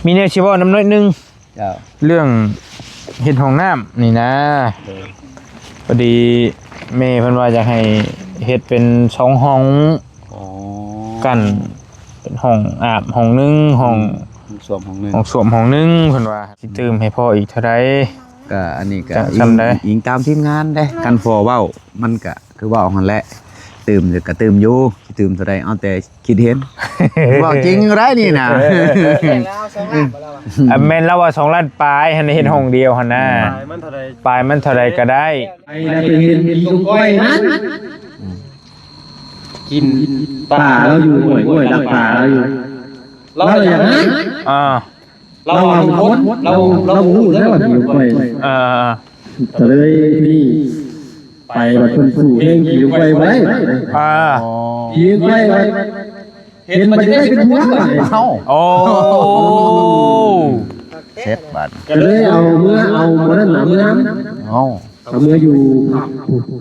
ມີແນວຊິເວົ້ານຳໜ້ອຍໜຶ່ງ ເຈົ້າ ເລື່ອງເຮັດຫ້ອງນ້ຳນີ້ນະ. ໂດຍ ພໍດີແມ່ເພິ່ນວ່າຢາກໃຫ້ເຮັດເປັນສອງຫ້ອງ ອໍ ກັນ ເປັນຫ້ອງອາບຫ້ອງໜຶ່ງ ຫ້ອງ ອືມ ຫ້ອງສ້ວມຫ້ອງໜຶ່ງ ຫ້ອງສ້ວມຫ້ອງໜຶ່ງ ເພິ່ນວ່າ. ຊິຕື່ມໃຫ້ພໍ່ອີກເທົ່າໃດ? ກະອັນນີ້ກະ ຈັກ ອີງ ສ່ຳໃດ? ອີງຕາມທີມງານເດ້. ຄັນພໍ່ເວົ້າ ມັນກະຄືເວົ້າຫັ້ນແຫຼະ ຕື່ມກະຕື່ມຢູ່. ຊິຕື່ມເທົ່າໃດ ເອົາແຕ່ຄິດເຫັນ. ເວົ້າຈິງຢູ່ໄດ໋ນີ້ນະ. ເອີ ເອີ ເອີ ລາວສອງລ້ານບໍ່ລາວອະ? ອາ ແມ່ນລາວວ່າສອງລ້ານປາຍຫັ້ນ ເຮັດຫ້ອງດຽວຫັ້ນນະ. ປາຍມັນເທົ່າໃດ ປາຍມັນເທົ່າໃດກະໄດ້. ໄປແລ້ວໄປເຫັນຜີກອຍນັ້ນ ກິນປາລາວຢູ່ຫ້ວຍ ຫ້ວຍດັກປາລາວຢູ່ ລາວຢາກ ອ່າ ລາວວ່າຄົນ ລາວ ລາວບໍ່ຮູ້ເດ້ວ່າຜີກອຍ. ເອີ ກະເລີຍນີ້ ໄປບັດເພິ່ນສູ້ແຮງ ຜີກອຍບໍ່ໄດ້. ອ່າ ຜີກອຍບັດເຫັນບັດຈະໄດ້ເປັນຜົວ. ເອົ້າ ໂອ້ ເສັດບາດ ກະເລີຍເອົາເມືອ ເອົາໝໍນັ້ນນະເມືອ. ເອົ້າ ເອົາເມືອຢູ່ຖ້ຳ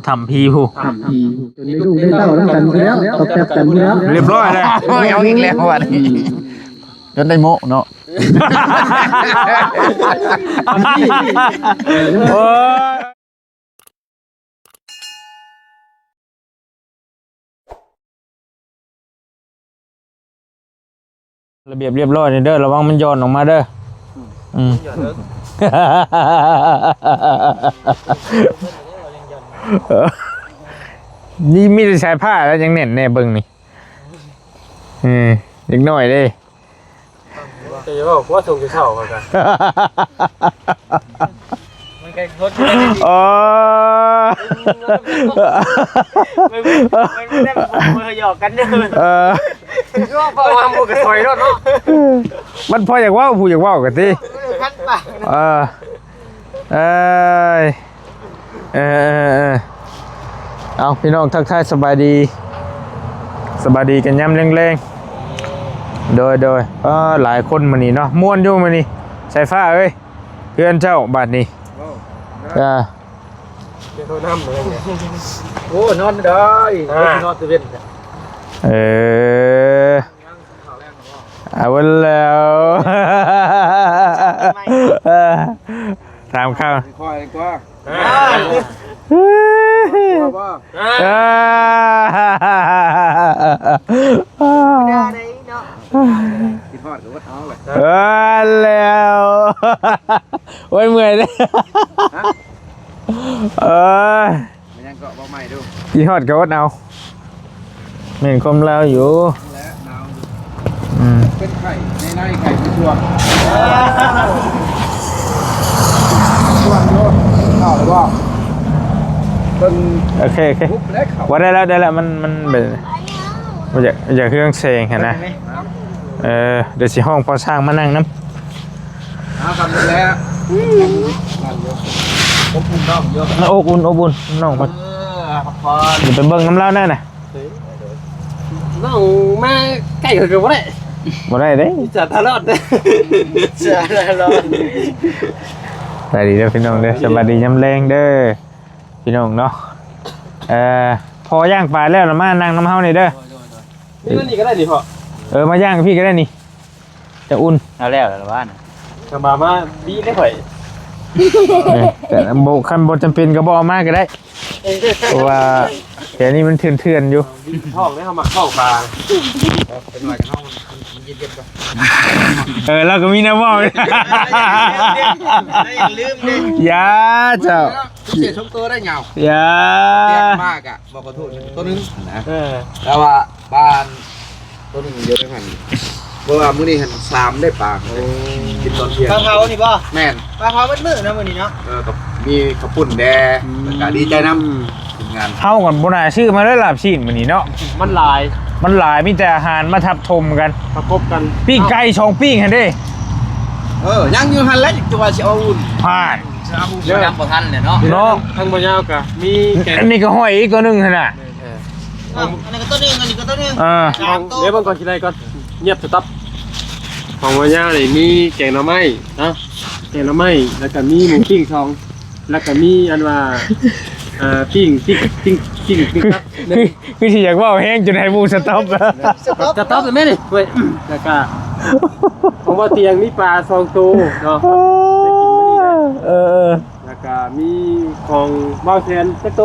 ຖ້ຳຜີພຸ້ນ ຖ້ຳຜີ ຈົນໄດ້ລູກໄດ້ເຕົ້ານຳກັນພຸ້ນແລ້ວ ຕອບແຕັບກັນພຸ້ນແລ້ວ ຮຽບຮ້ອຍແລ້ວ. ໂອ້ຍ ເອົາອີກແລ້ວບັດນີ້ ຈົນໄດ້ໂມະເນາະ. ໂອ້ຍ ລະບຽບລຽບຮ້ອຍນີ້ເດີ ລະວັງມັນຢ່ອນອອກມາເດີ. ອືມ ນີ້ມີແຕ່ສາຍຜ້າແລ້ວຍັງແໜ້ນແນ່ ເບິ່ງນີ້. ເອີ ເດັກນ້ອຍເດ້. ແຕ່ຢ່າເວົ້າ ຜົວທຸກຢູ່ເຊົ້າ ມັນກະ ມັນກະທົນຢູ່ໄດ້. ອໍ ມັນ ມັນ ມັນ ມັນຫຍອກກັນເດີ. ເອີ ຄືວ່າເວົ້າຫາໝູ່ກະຊ່ອຍໂລດເນາະ. ມັນພໍຢາກເວົ້າ ຜູ້ຢາກເວົ້າກະຕິ ເອີ ເອີ ເອີຍ ເອີ ເອີ ເອີ ເອົາ ພີ່ນ້ອງ ທັກທາຍສະບາຍດີ ສະບາຍດີກັນຍາມແລງໆ. ໂດຍ ໂດຍ ເອີ ຫຼາຍຄົນມື້ນີ້ເນາະ ມ່ວນຢູ່ມື້ນີ້. ສາຍຟ້າເອີຍ ເຮືອນເຈົ້າບາດນີ້. ເອີ ໂອ້ ນອນໄດ້ ອ່າ ນອນຕະເວັນ. ເອີ ເອົາແລ້ວ ຖາມຂ່າວ ຄ່ອຍກວ່າ ເອີ ຄິດຮອດກະອົດເອົາແຫຼະ. ເອີ ແລ້ວ ໂອ້ຍ ເມື່ອຍເດ້. ຮະ ເອີ ແມ່ນຫຍັງເກາະ ເວົ້າໃໝ່ດູ. ຄິດຮອດກະອົດເອົາ ແມ່ນຄວາມລາວຢູ່. ແລະ ໜາວຢູ່. ອືມ ເປັນໄຂ້ໃນໆ ໄຂ້ໃນຊ່ວງ ຊ່ວງຢູ່. ເຂົ້າແລ້ວບໍ່? ເພິ່ນ ໂອເຄ ໂອເຄ ຮຸບແລ້ວເຂົ້າ. ວ່າໄດ້ແລ້ວ ໄດ້ແລ້ວ ມັນ ມັນເປັນ ມັນຢາກ ຢາກເຮືອງແສງຫັ້ນນະ. ເອີ ດຽວຊິຮ້ອງພໍ່ຊ່າງມານັ່ງນຳ. ເອົາ ກຳລັງແລ້ວ ນັ້ນຢູ່ ອົບອຸ່ນນ້ອງຢູ່. ອົບອຸ່ນ ອົບອຸ່ນນ້ອງເພິ່ນ. ເອີ ພັກຜ່ອນ ດຽວໄປເບິ່ງນຳລາວແດ່ນະ. ນ້ອງມາໃກ້ຂ້ອຍກະບໍ່ໄດ້ ບໍ່ໄດ້ເດ້ ຈະຕະຫຼອດເດ້ ຈະຕະຫຼອດ. ສະບາຍດີເດີພີ່ນ້ອງເດີ ສະບາຍດີຍາມແລງເດີພີ່ນ້ອງເນາະ. ເອີ ພໍ່ຍ່າງປາແລ້ວລະມານັ່ງນຳເຮົານີ້ເດີ. ໂດຍ ໂດຍ ໂດຍ ນີ້ກະໄດ້ນີ້ພໍ່. ເອີ ມາຍ່າງພີ່ກະໄດ້ນີ້. ຈະອຸ່ນ ເອົາແລ້ວລະວ່ານະ ກະມາ ມາບີໄດ້ຂ້ອຍ. ເອີ ແຕ່ບໍ່ ຄັນບໍ່ຈຳເປັນກະບໍ່ເອົາມາກະໄດ້ ເພາະວ່າແຖວນີ້ມັນເຖື່ອນໆຢູ່. ທ້ອງເດ້ ເຮົາມັກທ້ອງປາ ເອີ ເຮົາກະມີແນວເວົ້າ. ຢ່າເຈົ້າ ເສຍຊົງໂຕໄດ້ຫຍາວ ຢ່າ ແຕກມາກະ ບໍ່ ຂໍໂທດ ໂຕໜຶ່ງນະ. ເອີ ແຕ່ວ່າ ປາໂຕໜຶ່ງຢູ່ໃນຫັ້ນ ເພາະວ່າມື້ນີ້ຫັ້ນສາມໄດ້ປາ. ໂອ້ ກິນຕອນທ່ຽງ ປາເຜົານີ້ບໍ່? ແມ່ນ ປາເຜົາເບິດມື້ເນາະມື້ນີ້ເນາະ. ເອີ ກະມີເຂົ້າປຸ້ນແດ່ ອືມ ກະດີໃຈນຳທີມງານ. ເຮົາກະບໍ່ໜ້າຊື້ມາເລີຍລາບຊີ້ນມື້ນີ້ເນາະ ມັນຫຼາຍ ມັນຫຼາຍ ມີແຕ່ອາຫານມາທັບຖົມກັນ ປະກົບກັນ. ປີ້ງໄກ່ສອງປີ້ງຫັ້ນເດ້. ເອີ ຍັງຢູ່ຫັ້ນແຫຼະ ຈະວ່າຊິເອົາອຸ່ນ ພາດ ຊິເອົາອຸ່ນ ເດີ ຍັງບໍ່ທັນແຫຼະເນາະ ເນາະ. ທາງບໍ່ຍາວກະມີແກງ ອັນນີ້ກະຫ້ອຍອີກໂຕໜຶ່ງຫັ້ນນະ. ເອີ ເອົ້າ ອັນນີ້ກະໂຕໜຶ່ງ ອັນນີ້ກະໂຕໜຶ່ງ. ອ່າ ສາມໂຕ ເດ ເບິ່ງກ່ອນ ຊິໄດ້ກ່ອນ ງຽບສະຕັບ. ຂອງວ່າຍານີ້ມີແກງໜໍ່ໄມ້ເນາະ ແກງໜໍ່ໄມ້ ແລ້ວກະມີໝູປີ້ງສອງ ແລ້ວກະມີອັນວ່າ ເອີ ປີ້ງ ປີ້ງ ປີ້ງ ປີ້ງ ປີ້ງຕັບ. ຄືຊິຢາກເວົ້າແຮງຈົນໃຫ້ໝູສະຕັບ ສະຕັບແມ່ນນີ້ເວີຍ. ແລ້ວກະ ເພາະວ່າຕຽງມີປາສອງໂຕເນາະ ໄດ້ກິນມື້ນີ້ນະ. ເອີ ແລ້ວກະມີຂອງບ່າວແສນຈັກໂຕ?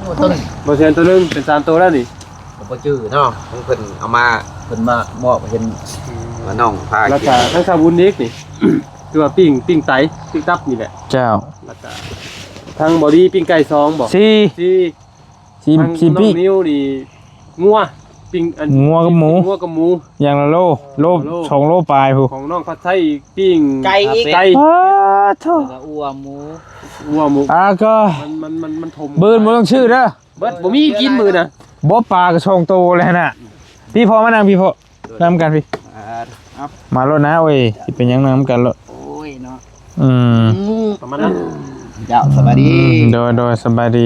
ໂອ້ ໂຕໜຶ່ງ ບ່າວແສນໂຕໜຶ່ງ ເປັນສາມໂຕແລ້ວນີ້. ກໍບໍ່ຈື່ເນາະ ຂອງເພິ່ນເອົາມາ ເພິ່ນມາມອບໃຫ້ເຫັນ ວ່ານ້ອງພາ ແລ້ວກໍທັງສາວບຸນອີກນີ້ ຄືວ່າປີ້ງ ປີ້ງໄຕ ປີ້ງຕັບນີ້ແຫຼະ. ເຈົ້າ ແລ້ວກໍທາງບໍດີປີ້ງໄກ່ສອງບໍ? ສີ່ ສີ່ ສີ່ ສີ່ປີ້ງ. ນ້ອງນິວນີ້ງົວ ປີ້ງອັນ ງົວກັບໝູ ງົວກັບໝູ ຢ່າງລະໂລ ໂລ ໂລ ສອງໂລປາຍພຸ້ນ. ຂອງນ້ອງພັດໄຊອີກ ປີ້ງໄກ່ອີກ ໄກ່ ປາດໂທ້ ແລ້ວກໍອົ່ວໝູ ອົ່ວໝູ ອ່າ ກໍ ມັນ ມັນ ມັນ ມັນຖົມ ບືນບໍ່ຕ້ອງຊື້ເດີ. ເບິດ ບໍ່ມີກິນມື້ນະ. ບໍ່ ປາກໍສອງໂຕແລ້ວນະ. ພີ່ພໍ່ມານັ່ງ ພີ່ພໍ່ ນຳກັນພີ່ ມາໂລດນະ. ໂອ້ຍ ຊິເປັນຫຍັງ ນຳກັນໂລດ. ໂອ້ຍເນາະ ອືມ ປະມານນັ້ນ. ເຈົ້າ ສະບາຍດີ. ໂດຍ ໂດຍ ສະບາຍດີ.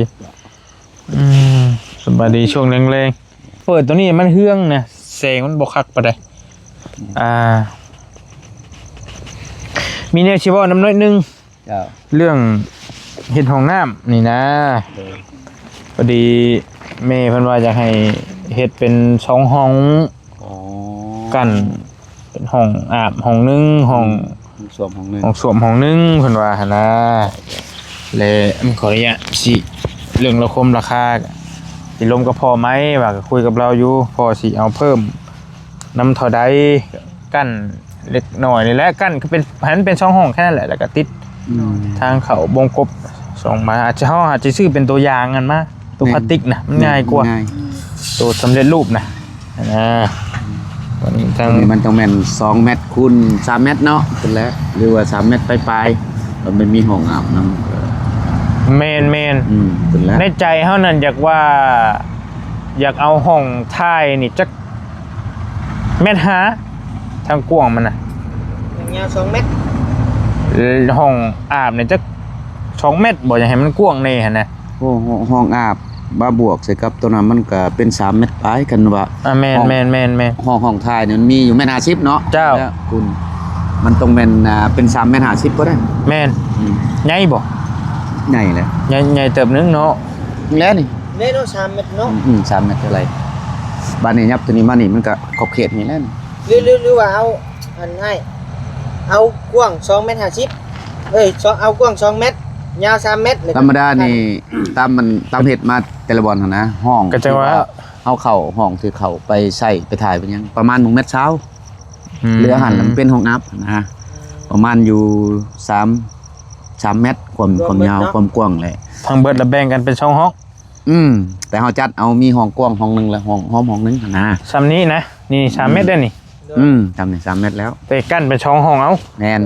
ອືມ ສະບາຍດີ. ຊ່ວງແລງໆ ເປີດໂຕນີ້ມັນເຮືອງນະ ແສງມັນບໍ່ຄັກປານໃດ. ອ່າ ມີແນວຊິເວົ້ານຳໜ້ອຍໜຶ່ງ. ເຈົ້າ ເລື່ອງເຮັດຫ້ອງນ້ຳນີ້ນະ. ໂດຍ ພໍດີແມ່ເພິ່ນວ່າຢາກໃຫ້ເຮັດເປັນສອງຫ້ອງ. ອໍ ກັ້ນເປັນຫ້ອງອາບຫ້ອງໜຶ່ງ ຫ້ອງ ອືມ ຫ້ອງສ້ວມຫ້ອງໜຶ່ງ ຫ້ອງສ້ວມຫ້ອງໜຶ່ງ ເພິ່ນວ່າຫັ້ນນະ. ແລະ ຂໍອະນຸຍາດຊິເລື່ອງລາຄາ ຊິລົມກັບພໍ່ໄມ້ ວ່າກໍຄຸຍກັບລາວຢູ່ ພໍ່ຊິເອົາເພີ່ມນຳເທົ່າໃດ ກັ້ນເລັກນ້ອຍນີ້ແຫຼະ ກັ້ນກໍເປັນ ໃຫ້ມັນເປັນສອງຫ້ອງແຄ່ນັ້ນແຫຼະ ແລ້ວກໍຕິດ ອືມ ທາງເຂົ້າວົງກົບສອງບານ. ອາດຈະ ເຮົາອາດຈະຊື້ເປັນຕົວຢາງຫັ້ນມາ ຕົວ ແມ່ນ ພລາສຕິກນະ ມັນງ່າຍກວ່າ ງ່າຍ ໂຕສຳເລັດຮູບນະ. ອ່າ ອືມ ຕົວນີ້ ຕົວນີ້ມັນຕ້ອງແມ່ນສອງແມັດຄູນສາມແມັດເນາະ ພຸ້ນແຫຼະ ຫຼືວ່າສາມແມັດປາຍໆ ມັນມີຫ້ອງອາບນ້ຳ. ແມ່ນໆ ອືມ ພຸ້ນແຫຼະ. ໃນໃຈເຮົານັ້ນຢາກວ່າ ຢາກເອົາຫ້ອງຖ່າຍນີ້ຈັກ ແມັດຫ້າ ທາງກວ້າງມັນນະ ຍາວສອງແມັດ ເອີ ຫ້ອງອາບນີ້ຈັກສອງແມັດບໍ ຢາກໃຫ້ມັນກວ້າງແດ່ຫັ້ນນະ. ໂອ້ ຫ້ອງອາບມາບວກໃສ່ກັບຕົວນັ້ນ ມັນກະເປັນສາມແມັດປາຍ ຄັນວ່າ ອ່າ ແມ່ນ ຫ້ອງ ແມ່ນ ແມ່ນ ແມ່ນ ຫ້ອງ ຫ້ອງຖ່າຍນີ້ມັນມີຢູ່ແມັດຫ້າສິບເນາະ. ເຈົ້າ ແລ້ວຄຸນ ມັນຕ້ອງແມ່ນ ອ່າ ເປັນສາມແມັດຫ້າສິບບໍ່ໄດ້. ແມ່ນ ອືມ ໃຫຍ່ບໍ? ໃຫຍ່ແຫຼະ ໃຫຍ່ ໃຫຍ່ເຕີບໜຶ່ງເນາະ. ແລ້ວນີ້ ແລ້ວເນາະ ສາມແມັດເນາະ. ອືມ ສາມແມັດເທົ່າໃດ? ບາດນີ້ຫຍັບຕົວນີ້ມານີ້ ມັນກະຂອບເຂດນີ້ແຫຼະ. ຫຼື ຫຼື ຫຼືວ່າເອົາ ອັນ ອ້າຍ ເອົາກວ້າງສອງແມັດຫ້າສິບ ເອີຍ ສອງ ເອົາກວ້າງສອງແມັດ ຍາວສາມແມັດ. ທຳມະດານີ້ ຕາມມັນ ຕາມເຮັດມາແຕ່ລະບ່ອນຫັ້ນນະ ຫ້ອງ ກໍຈັ່ງວ່າ ທີ່ວ່າເຮົາເຂົ້າ ຫ້ອງທີ່ເຂົ້າໄປໃຊ້ໄປຖ່າຍໄປຫຍັງ ປະມານໜຶ່ງແມັດຊາວ. ອືມ ເຫຼືອຫັ້ນລະມັນເປັນຫ້ອງອາບນະ ປະມານຢູ່ສາມ ສາມແມັດ ຄວາມ ຄວາມຍາວ ຄວາມກວ້າງແຫຼະ ທັງເບິດລະແບ່ງກັນເປັນສອງຫ້ອງ. ອືມ ແຕ່ເຮົາຈັດເອົາມີຫ້ອງກວ້າງຫ້ອງໜຶ່ງ ແລະ ຫ້ອງໂຮມຫ້ອງໜຶ່ງຫັ້ນນະ. ສ່ຳນີ້ນະ ນີ້ສາມແມັດເດ້ນີ້. ອືມ ສ່ຳນີ້ສາມແມັດແລ້ວ ແຕ່ກັ້ນເປັນສອງຫ້ອງເອົາ. ແມ່ນ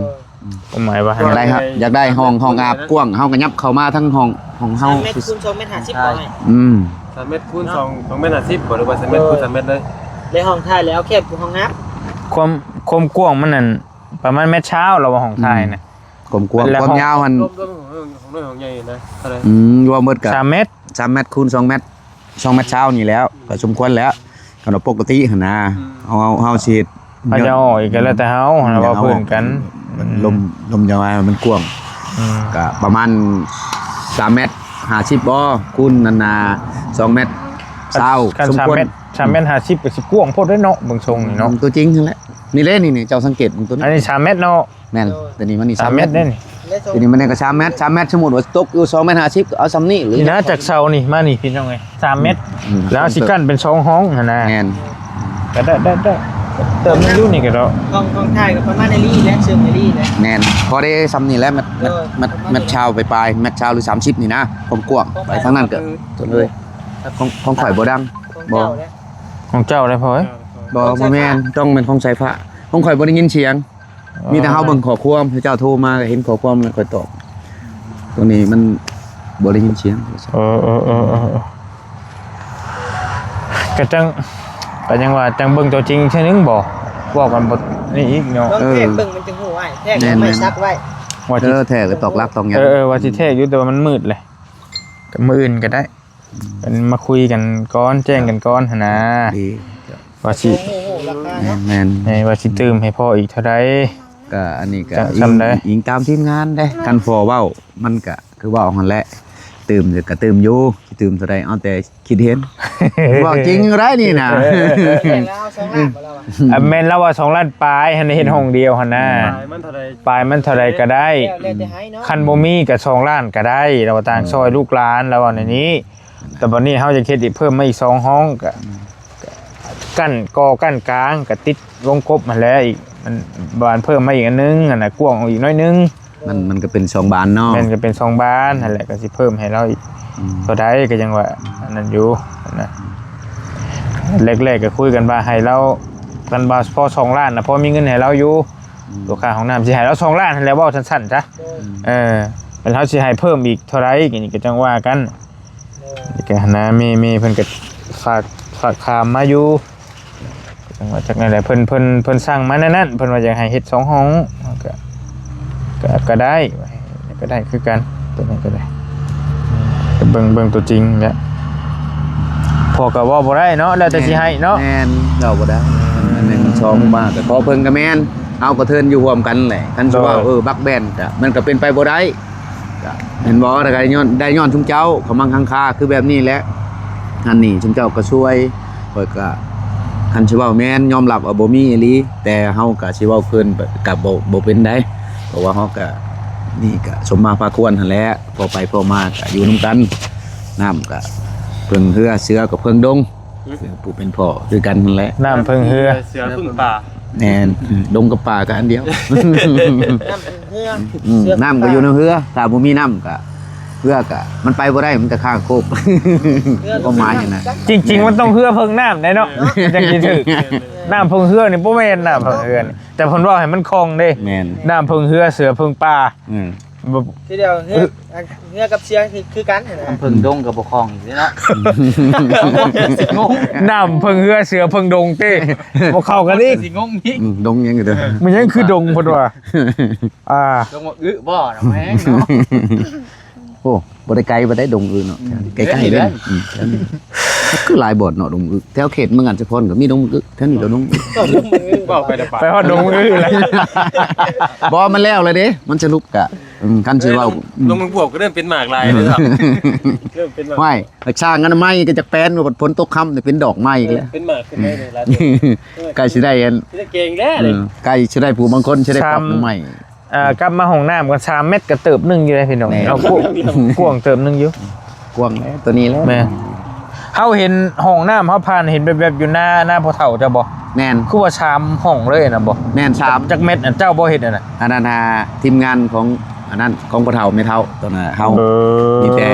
ຄວາມໝາຍວ່າ ຢາກໄດ້ ຢາກໄດ້ຫ້ອງ ຫ້ອງອາບກວ້າງ ເຮົາກໍຫຍັບເຂົ້າມາທາງຫ້ອງ ຫ້ອງເຮົາ. ສາມແມັດຄູນສອງແມັດຫ້າສິບບໍ່? ອືມ ສາມແມັດຄູນສອງ ສອງແມັດຫ້າສິບບໍ່ ຫຼືວ່າສາມແມັດຄູນສາມແມັດເລີຍ? ແລ້ວຫ້ອງຖ່າຍແລ້ວແຄບກວ່າຫ້ອງອາບ. ຄວາມ ຄວາມກວ້າງມັນນັ້ນປະມານແມັດຊາວ ລະວ່າຫ້ອງຖ່າຍນະ. ຄວາມກວ້າງ ຄວາມຍາວຫັ້ນ ລວມ ລວມຂອງ ຂອງນ້ອຍຂອງໃຫຍ່ນະ ເທົ່າໃດ? ອືມ ລວມເບິດກະ ສາມແມັດ ສາມແມັດຄູນສອງແມັດ ສອງແມັດຊາວນີ້ແຫຼະ ກໍສົມຄວນແລ້ວ ຄັນວ່າປົກກະຕິຫັ້ນນະ. ອືມ ເຮົາ ເຮົາຊິເຮັດ ເຮົາຈະເອົາອອກອີກກໍແລ້ວແຕ່ເຮົາ ເຮົາເວົ້າພື້ນກັນ. ອືມ ລົມ ລົມຈະວ່າມັນກວ້າງ ອືມ ກະປະມານສາມແມັດຫ້າສິບບໍ່ ຄູນນັ້ນນະ ສອງແມັດຊາວ ສົມຄວນ. ສາມແມັດ ສາມແມັດຫ້າສິບກໍຊິກວ້າງໂພດເດ້ເນາະ ເບິ່ງຊົງນີ້ເນາະ. ຕົວຈິງຫັ້ນແຫຼະ ນີ້ເດ້ ນີ້ ນີ້ ເຈົ້າສັງເກດເບິ່ງຕົວນີ້ ອັນນີ້ສາມແມັດເນາະ. ແມ່ນ ໂດຍ ຕົວນີ້ມັນນີ້ສາມແມັດເດ້ນີ້. ຕົວນີ້ມັນກໍສາມແມັດ ສາມແມັດ ສົມມຸດວ່າຕົກຢູ່ສອງແມັດຫ້າສິບ ກໍເອົາສ່ຳນີ້ເລີຍ ນີ້ນະ ຈາກເສົານີ້ມານີ້ ພີ່ນ້ອງເອີຍ ສາມແມັດ ອືມ ແລ້ວເຮົາຊິກັ້ນເປັນສອງຫ້ອງຫັ້ນນະ. ແມ່ນ ກໍໄດ້ ໄດ້ ໄດ້ ເຕີມໜຶ່ງຢູ່ນີ້ກໍດອກ ຫ້ອງ ຫ້ອງຖ່າຍກໍປະມານນີ້ແຫຼະ ເຊິ່ງນີ້ແຫຼະ. ແມ່ນ ພໍໄດ້ສ່ຳນີ້ແຫຼະ ແມັດ ແມັດ ແມັດຊາວປາຍໆ ແມັດຊາວ ຫຼື ສາມສິບນີ້ນະ ຄວາມກວ້າງ. ໄປທາງນັ້ນກໍ ເອີ ຂອງ ຂອງຂ້ອຍບໍ່ດັງ ຂອງເຈົ້າແຫຼະ ຂອງເຈົ້າແຫຼະພໍ່ເອີຍ. ບໍ່ ບໍ່ແມ່ນ ຕ້ອງແມ່ນຂອງສາຍຟ້າ ຂອງຂ້ອຍບໍ່ໄດ້ຍິນສຽງ. ອໍ ມີແຕ່ເຮົາເບິ່ງຂໍ້ຄວາມ ເຈົ້າໂທມາກໍເຫັນຂໍ້ຄວາມແລ້ວຄ່ອຍຕອບ. ຕົວນີ້ມັນບໍ່ໄດ້ຍິນສຽງ. ເອີ ເອີ ເອີ ເອີ ກໍຈັ່ງ ກໍຍັງວ່າຈັ່ງເບິ່ງຕົວຈິງເທື່ອໜຶ່ງບໍ ເວົ້າກັນບໍ່ນີ້ອີກເນາະ. ລອງແທກເບິ່ງມັນຈຶ່ງຮູ້ອ້າຍ ແທກແລ້ວໄມ້ສັກໄວ້ ວ່າຊິ ເອີ ແທກແລ້ວຕອກຫຼັກຕອກຫຍັງ. ເອີ ເອີ ວ່າຊິແທກຢູ່ ແຕ່ວ່າມັນມືດເລີຍ ກໍມື້ອື່ນກໍໄດ້. ເປັນມາຄຸຍກັນກ່ອນ ແຈ້ງກັນກ່ອນຫັ້ນນະ ດີ ວ່າຊິ ໂອ້ໂຫ ລາຄາເນາະ ແມ່ນໆ ເອີ ວ່າຊິຕື່ມໃຫ້ພໍ່ອີກເທົ່າໃດ. ກໍອັນນີ້ກໍ ຈະ ອີງ ສ່ຳໃດ ອີງຕາມທີມງານເດ້ ຄັນພໍ່ເວົ້າ ມັນກໍຄືເວົ້າຫັ້ນແຫຼະ ຕື່ມກໍຕື່ມຢູ່ ຊິຕື່ມເທົ່າໃດ ເອົາແຕ່ຄິດເຫັນ. ເວົ້າຈິງຢູ່ໄດ໋ນີ້ນະ. ແມ່ນລາວສອງລ້ານບໍ່ລາວວ່າ? ອ່າ ແມ່ນລາວວ່າສອງລ້ານປາຍ ຫັ້ນເຮັດຫ້ອງດຽວຫັ້ນນະ. ປາຍມັນເທົ່າໃດ ປາຍມັນເທົ່າໃດກໍໄດ້ ແລ້ວແຕ່ໃຫ້ເນາະ. ຄັນບໍ່ມີກໍສອງລ້ານກໍໄດ້ ລາວວ່າຕ່າງ ອືມ ຊ່ອຍລູກຫຼານ ລາວວ່າແນວນີ້. ແຕ່ບັດນີ້ເຮົາຢາກເຮັດອີກເພີ່ມມາອີກສອງຫ້ອງ ກະ ກະກັ້ນ ກໍ່ກັ້ນກາງ ກະຕິດວົງກົບຫັ້ນແຫຼະ. ອີກ ມັນ ບານເພີ່ມມາອີກອັນໜຶ່ງຫັ້ນນະ ກວ້າງອອກອີກໜ້ອຍໜຶ່ງ. ມັນ ມັນກໍເປັນສອງບານເນາະ. ແມ່ນ ກໍເປັນສອງບານຫັ້ນແຫຼະ ກໍຊິເພີ່ມໃຫ້ລາວອີກ ອືມ ເທົ່າໃດ ກໍຍັງວ່າອັນນັ້ນຢູ່ນະ. ແລກໆກໍຄຸຍກັນວ່າໃຫ້ລາວ ກັນວ່າພໍສອງລ້ານນະ ພໍມີເງິນໃຫ້ລາວຢູ່. ອືມ ຕົວຄ່າຫ້ອງນ້ຳ ຊິໃຫ້ລາວສອງລ້ານຫັ້ນແຫຼະ ເວົ້າສັ້ນໆຊະ. ອືມ ເອີ ແລ້ວເຮົາຊິໃຫ້ເພີ່ມອີກເທົ່າໃດ ນີ້ກໍຈັ່ງວ່າກັນ. ນີ້ກໍຫັ້ນນະ ແມ່ ແມ່ເພິ່ນກໍຝາກ ຝາກຖາມມາຢູ່ ຈັ່ງວ່າຈັກແນວໃດ ເພິ່ນ ເພິ່ນ ເພິ່ນສັ່ງມາແນວນັ້ນ ເພິ່ນວ່າຢາກໃຫ້ເຮັດສອງຫ້ອງ ກໍ ກໍ ກໍໄດ້ ກໍໄດ້ຄືກັນ ຕົວນັ້ນກໍໄດ້. ກໍເບິ່ງ ເບິ່ງຕົວຈິງແຫຼະ ເພາະກໍເວົ້າບໍ່ໄດ້ເນາະ ແລ້ວແຕ່ຊິໃຫ້ເນາະ. ແມ່ນ ເວົ້າບໍ່ໄດ້ ອັນໜຶ່ງສອງມາກໍຂໍເພິ່ນກໍແມ່ນ ເຮົາກໍເທີນຢູ່ຮ່ວມກັນແຫຼະ. ຄັນຊິເວົ້າ ໂດຍ ເອີ ບັກແບນ ກໍ ມັນກໍເປັນໄປບໍ່ໄດ້. ກະແມ່ນບໍ່ ແລ້ວກະຍ້ອນ ໄດ້ຍ້ອນຊຸມເຈົ້າເຂົ້າມາຄັງຄາ ຄືແບບນີ້ແຫຼະ. ອັນນີ້ຊຸມເຈົ້າກໍຊ່ວຍ ຂ້ອຍກະ ຄັນຊິເວົ້າແມ່ນຍອມຮັບວ່າບໍ່ມີອີ່ຫຼີ ແຕ່ເຮົາກະຊິເວົ້າຄືນກະບໍ່ ບໍ່ເປັນໃດ ເພາະວ່າເຮົາກະ ນີ້ກະສົມມາພາຄວນຫັ້ນແຫຼະ ພໍໄປພໍມາກະຢູ່ນຳກັນ. ນ້ຳກະເພິ່ງເຮືອ ເສືອກໍເພິ່ງດົງ ອືມ ຜູ້ເປັນພໍ່ຄືກັນຫັ້ນແຫຼະ. ນ້ຳເພິ່ງເຮືອ ເສືອເພິ່ງປ່າ. ແມ່ນ ດົງກັບປ່າກໍອັນດຽວ. ນ້ຳເພິ່ງເຮືອ ອືມ ເສືອເພິ່ງປ່າ ນ້ຳກໍຢູ່ໃນເຮືອ ຖ້າບໍ່ມີນ້ຳກໍເຮືອກໍມັນໄປບໍ່ໄດ້ ມັນກໍຄ້າງໂຄກ ຄວາມໝາຍຫັ້ນນະ. ຈິງໆ ມັນຕ້ອງເຮືອເພິ່ງນ້ຳໄດ໋ເນາະ ຈັ່ງຊິຖືກ. ນ້ຳເພິ່ງເຮືອນີ້ບໍ່ແມ່ນນ້ຳເພິ່ງເຮືອນີ້ ແຕ່ເພິ່ນເວົ້າໃຫ້ມັນຄ່ອງເດ້. ແມ່ນ ນ້ຳເພິ່ງເຮືອ ເສືອເພິ່ງປ່າ. ອືມ ບໍ່ ຄືດຽວເຮືອ ເຮືອກັບເສືອຄື ຄືກັນຫັ້ນນະ. ນ້ຳເພິ່ງດົງກໍບໍ່ຄ່ອງອີກເດ້ເນາະ. ຊິງົງ ນ້ຳເພິ່ງເຮືອ ເສືອເພິ່ງດົງຕິ ບໍ່ເຂົ້າກັນອີກ. ຊິງົງອີກ ອືມ ດົງຫຍັງຢູ່ເດີ ມັນຫຍັງຄືດົງເພິ່ນວ່າ. ອ່າ ດົງບັກອຶບໍ່ນະ ແມ່ນເນາະ. ໂອ້ ບໍ່ໄດ້ໄກປານໃດດົງອຶເນາະ ອືມ ໃກ້ໆເດ້. ເອີ ອືມ ຄືຫຼາຍບ່ອນເນາະດົງອຶ ແຖວເຂດເມືອງອັນສະພອນກໍມີດົງອຶ ແຖວນີ້ກໍດົງອຶ. ເວົ້າໄປແຕ່ປາກ ໄປຮອດດົງອຶແລ້ວ. ບໍ່ ມັນແລ້ວແລ້ວເດ້ ມັນສະຫຼຸບກະ ອືມ ຄັນຊິເວົ້າ ເອີ ລົງ ອືມ ລົງບວກກໍເລີ່ມເປັນໝາກຫຼາຍແລ້ວ. ເລີ່ມເປັນໝາກ ຫ້ວຍ ລັກສາອະນາໄມກໍຈັກແປນ ວ່າຝົນຕົກຄ່ຳນີ້ເປັນດອກໄມ້ອີກແລ້ວ. ເອີ ເປັນໝາກຂຶ້ນໄດ້ເລີຍຫຼາຍ. ໃກ້ຊິໄດ້ອັນ ຊິໄດ້ເກັ່ງແລ້ວ ເອີ ນີ້ ໃກ້ຊິໄດ້ ຜູ້ບາງຄົນຊິໄດ້ປອກໜໍ່ໄມ້. ອ່າ ກັບມາຫ້ອງນ້ຳກັນ ສາມແມັດກໍເຕີບໜຶ່ງຢູ່ເດ້ພີ່ນ້ອງ. ແມ່ນ ເອົາ ກວ້າງເຕີບໜຶ່ງຢູ່ ກວ້າງແລ້ວ ຕົວນີ້ແຫຼະ. ແມ່ນ ເຮົາເຫັນຫ້ອງນ້ຳ ເຮົາຜ່ານເຫັນແວບໆຢູ່ໜ້າ ໜ້າພໍ່ເຖົ້າເຈົ້າບໍ່? ແມ່ນ ຄືວ່າສາມຫ້ອງເລີຍນະບໍ່? ແມ່ນ ສາມ ຈັກແມັດ ອັນເຈົ້າບໍ່ເຮັດອັນນັ້ນ? ອັນນັ້ນຫາທີມງານຂອງ ອັນນັ້ນຂອງພໍ່ເຖົ້າແມ່ເຖົ້າ ຕອນນັ້ນເຮົາ ເອີ ມີແຕ່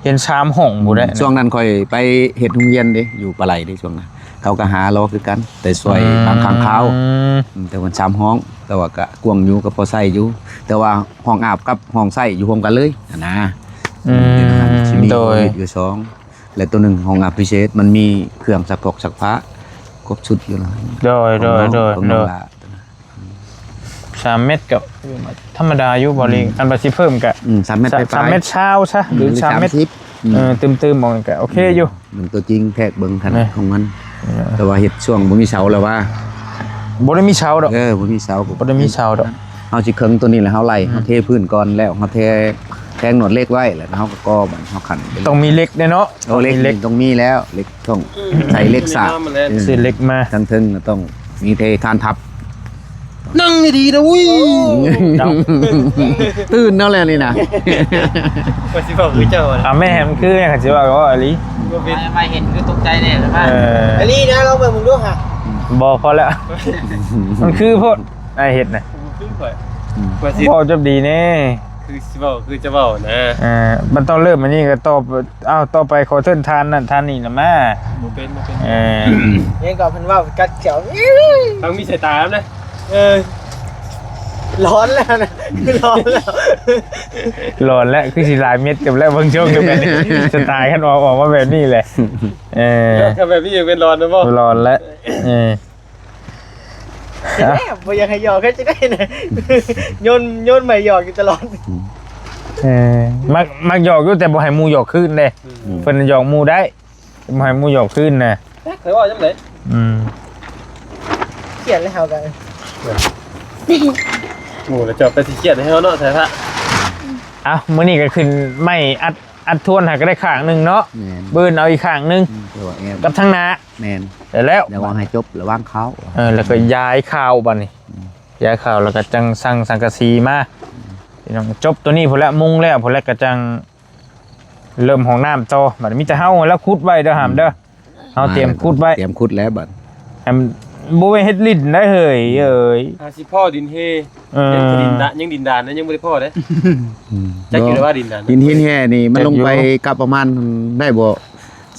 ເຫັນສາມຫ້ອງພຸ້ນແຫຼະ. ຊ່ວງນັ້ນຂ້ອຍໄປເຮັດໂຮງຮຽນເດ້ ຢູ່ປາໄຫຼເດ້ ຊ່ວງນັ້ນ ເຂົາກໍຫາລໍຄືກັນ ແຕ່ຊ່ວຍ ອືມ ບາງຄັ້ງຄາວ. ອືມ ແຕ່ເພິ່ນສາມຫ້ອງ ແຕ່ວ່າກໍກວ້າງຢູ່ ກໍພໍໃຊ້ຢູ່ ແຕ່ວ່າຫ້ອງອາບກັບຫ້ອງໃຊ້ຢູ່ຮ່ວມກັນເລີຍຫັ້ນນະ. ອືມ ຊິມີ ໂດຍ ຫ້ອງຢູ່ສອງ ແລະ ຕົວໜຶ່ງຫ້ອງອາບພິເສດ ມັນມີເຄື່ອງຊັກຟອກຊັກຜ້າຄົບຊຸດຢູ່ລະ. ໂດຍ ໂດຍ ໂດຍ ໂດຍ. ສາມແມັດກໍທຳມະດາຢູ່ບໍ່ລີ. ອືມ ຄັນວ່າຊິເພີ່ມກໍ ອືມ ສາມແມັດປາຍໆ ສາມແມັດຊາວຊະ ອືມ ຫຼື ສາມແມັດ ສາມສິບ. ອືມ ເອີ ຕື່ມໆ ໝ່ອງນີ້ກໍໂອເຄຢູ່. ອືມ ເບິ່ງຕົວຈິງແທກເບິ່ງຂະໜາດຂອງມັນ. ເອີ ແຕ່ວ່າເຮັດຊ່ວງບໍ່ມີເສົາແລ້ວວ່າ ບໍ່ໄດ້ມີເສົາດອກ. ເອີ ບໍ່ມີເສົາ ບໍ່ໄດ້ມີເສົາດອກ. ເຮົາຊິເຄິ່ງຕົວນີ້ແຫຼະ ເຮົາໄລ່ ອືມ ເຮົາເທພື້ນກ່ອນ ແລ້ວເຮົາແທ ແທງໜວດເຫຼັກໄວ້ ແລ້ວເຮົາກໍກໍ່ມັນ ເຮົາຂັນ. ຕ້ອງມີເຫຼັກເດ້ເນາະ. ໂອ້ ເຫຼັກ ຕ້ອງມີແລ້ວ ເຫຼັກ ຕ້ອງໃສ່ເຫຼັກສາກ ອືມ ຊື້ເຫຼັກມາ ທັງເທິງກໍຕ້ອງມີເທຄານທັບ. ນັ່ງດີໆນະ ອຸ້ຍ ເຈົ້າ ຕື່ນເນາະແລ້ວນີ້ນະ. ວ່າຊິເວົ້າຄືເຈົ້າ ອ່າ ແມ່ນ ມັນຄືຫຍັງ ຄັນຊິເວົ້າກໍເວົ້າອີ່ຫຼີ. ບໍ່ເປັນ ມາເຫັນຄືຕົກໃຈແດ່ ເອີ ອີ່ຫຼີນະ ລອງເບິ່ງເບິ່ງດູຫະ. ບໍ່ ພໍແລ້ວ ມັນຄືໂພດ ອ້າຍເຮັດນະ. ຄືຂ້ອຍ ອືມ ວ່າຊິ ເວົ້າຈົບດີແນ່ ຄືຊິເວົ້າ ຄືຈະເວົ້ານະ. ເອີ ມັນຕ້ອງເລີ່ມອັນນີ້ກໍຕໍ່ ອ້າວ ຕໍ່ໄປຂໍເຊີນທ່ານນັ້ນທ່ານນີ້ລະມາ. ບໍ່ເປັນ ບໍ່ເປັນ ເອີ ເຫັນກໍເພິ່ນເວົ້າກັດແຂ້ວ ຕ້ອງມີສາຍຕານຳເດ້. ເອີ ຫຼອນແລ້ວນະ ຫຼອນແລ້ວ ຫຼອນແລ້ວ ຄືຊິຫຼາຍເມັດກັນແລ້ວ ເບິ່ງຊ່ວງນີ້ແບບນີ້ ສະໄຕລ໌ຄັນອອກ ອອກມາແບບນີ້ແຫຼະ. ເອີ ຄັນແບບນີ້ຍັງເປັນຫຼອນນະບໍ່? ຫຼອນແລ້ວ ເອີ. ເຮັດແລ້ວ ບໍ່ຢາກໃຫ້ຫຍອກ ເຮັດຈັ່ງໃດນະ ໂຍນ ໂຍນໄມ້ຫຍອກຢູ່ຕະຫຼອດ. ອືມ ເອີ ມັກ ມັກຫຍອກຢູ່ ແຕ່ບໍ່ໃຫ້ໝູ່ຫຍອກຄືນເດ້. ອືມ ເພິ່ນຫຍອກໝູ່ໄດ້ ບໍ່ໃຫ້ໝູ່ຫຍອກຄືນນະ. ຈັກຂ້ອຍເວົ້າຈັ່ງໃດ. ອືມ ຄຽດແລ້ວເຮົາກໍ ໝູ່ແລ້ວເຈົ້າໄປຊິຄຽດໃຫ້ເຮົາເນາະ ສາຍພະ. ເອົ້າ ມື້ນີ້ກໍຂຶ້ນໄມ້ອັດ ອັດທວນໃຫ້ກໍໄດ້ຂ້າງໜຶ່ງເນາະ ແມ່ນ ບືນເອົາອີກຂ້າງໜຶ່ງ ອືມ ແຕ່ວ່າແອບ ກັບທາງໜ້າ ແມ່ນ ແລ້ວ ແລ້ວວ່າໃຫ້ຈົບລະຫວ່າງເຂົ້າ ເອີ ແລ້ວກໍຍ້າຍເຂົ້າບັດນີ້ ອືມ ຍ້າຍເຂົ້າແລ້ວກໍຈັ່ງສັ່ງສັງກະສີມາ ອືມ ພີ່ນ້ອງ ຈົບໂຕນີ້ພຸ້ນແຫຼະ ມຸງແລ້ວພຸ້ນແຫຼະ ກໍຈັ່ງເລີ່ມຫ້ອງນ້ຳຕໍ່ ບັດນີ້ມີແຕ່ເຮົາແລ້ວຂຸດໄວ້ເດີ ຫາມເດີ ອືມ ເຮົາຕຽມຂຸດໄວ້ ຕຽມຂຸດແລ້ວບັດ ແອມ ບໍ່ແມ່ນເຮັດຫຼິ້ນໄດ້ເຮີ້ຍເອີຍ ຫາຊິພໍ້ດິນເຮ ເອີ ຍັງດິນດານ ຍັງດິນດານນະ ຍັງບໍ່ໄດ້ພໍ້ເດ້ ອືມ ຈັກຢູ່ແລ້ວວ່າດິນດານ ຫີນ ຫີນແຮ່ນີ້ມັນລົງໄປ ຈັກຢູ່ ກະປະມານໄດ້ບໍ່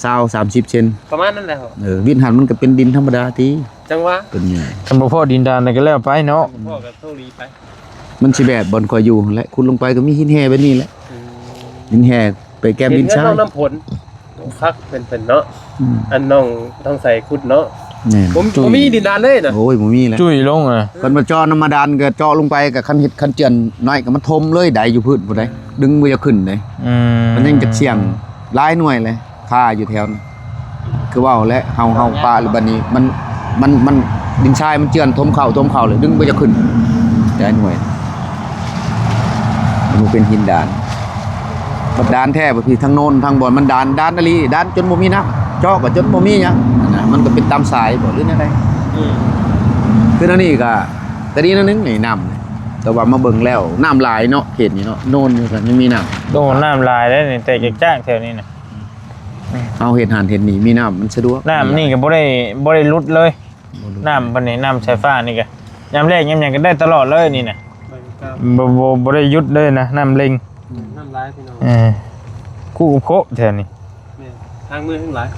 ຊາວ ສາມສິບເຊັນ ປະມານນັ້ນແຫຼະ ເອີ ວິດຫັ້ນມັນກໍເປັນດິນທຳມະດາຕິ ຈັ່ງວ່າ ເປັນຫຍັງ ຄັນບໍ່ພໍ້ດິນດານກໍແລ້ວໄປເນາະ ບໍ່ພໍ້ກໍໂຊກດີໄປ ມັນຊິແບບບ່ອນຂ້ອຍຢູ່ຫັ້ນແຫຼະ ຂຸດລົງໄປກໍມີຫີນແຮ່ແບບນີ້ແຫຼະ ອືມ ຫີນແຮ່ໄປແກ້ມດິນຊາຍ ເຫັນເຮືອນນ້ອງນ້ຳຝົນ ຄັກເພິ່ນ ເພິ່ນເນາະ ອືມ ອັນນ້ອງທອງໃສຂຸດເນາະ ແມ່ນ ບໍ່ ບໍ່ມີດິນດານເລີຍນະ ໂອ້ຍ ບໍ່ມີແລ້ວ ຈຸ້ຍລົງນະ ຄັນວ່າເຈາະນ້ຳບາດານກໍເຈາະລົງໄປ ກໍຄັນເຮັດ ຄັນເຈື່ອນໜ້ອຍກໍມັນຖົມເລີຍ ໄດຢູ່ພື້ນພຸ້ນໃດ ອືມ ດຶງບໍ່ຢາກຂຶ້ນໃດ ອືມ ມັນຍັງຈະສ່ຽງຫຼາຍໜ່ວຍເລີຍ ຄາຢູ່ແຖວນັ້ນ ຄືເວົ້າແຫຼະ ເຮົາ ເຮົາປະແລ້ວບັດນີ້ ມັນ ມັນ ມັນ ດິນຊາຍມັນເຈື່ອນຖົມເຂົ້າ ຖົມເຂົ້າເລີຍ ດຶງບໍ່ຢາກຂຶ້ນ ແຕ່ໜ່ວຍ ມັນເປັນຫີນດານ ບັດດານແທ້ ບັດພີ້ທາງໂນ້ນ ທາງບ່ອນມັນດານ ດານອີ່ຫຼີ ດານຈົນບໍ່ມີນ້ຳ ເຈາະກໍຈົນບໍ່ມີຫຍັງ ຫັ້ນນະ ມັນກໍເປັນຕາມສາຍບໍ ຫຼືແນວໃດ ອືມ ຄືແນວນີ້ກໍ ກໍດີແນວໜຶ່ງນີ້ນ້ຳ ແຕ່ວ່າມາເບິ່ງແລ້ວ ນ້ຳຫຼາຍເນາະ ເຂດນີ້ເນາະ ໂນນນີ້ກໍຍັງມີນ້ຳ ໂອ້ ນ້ຳຫຼາຍເດ້ນີ້ ແຕ່ຈາກໆ ແຖວນີ້ນະ ເຮົາເຮັດຫັ້ນເຮັດນີ້ ມີນ້ຳມັນສະດວກ ນ້ຳນີ້ກໍບໍ່ໄດ້ ບໍ່ໄດ້ຫຼຸດເລີຍ ບໍ່ຫຼຸດ ນ້ຳເພິ່ນນີ້ ນ້ຳສາຍຟ້ານີ້ກໍ ຍາມແລ້ງຍາມຫຍັງກໍໄດ້ຕະຫຼອດເລີຍນີ້ນະ ບໍ່ ບໍ່ ບໍ່ໄດ້ຢຸດເລີຍນະ ນ້ຳເລັ່ງ ນ້ຳຫຼາຍພີ່ນ້ອງ ເອີ ຄູໂຄະແຖວນີ້ ແມ່ນ ທາງເມືອງທັງຫຼາຍ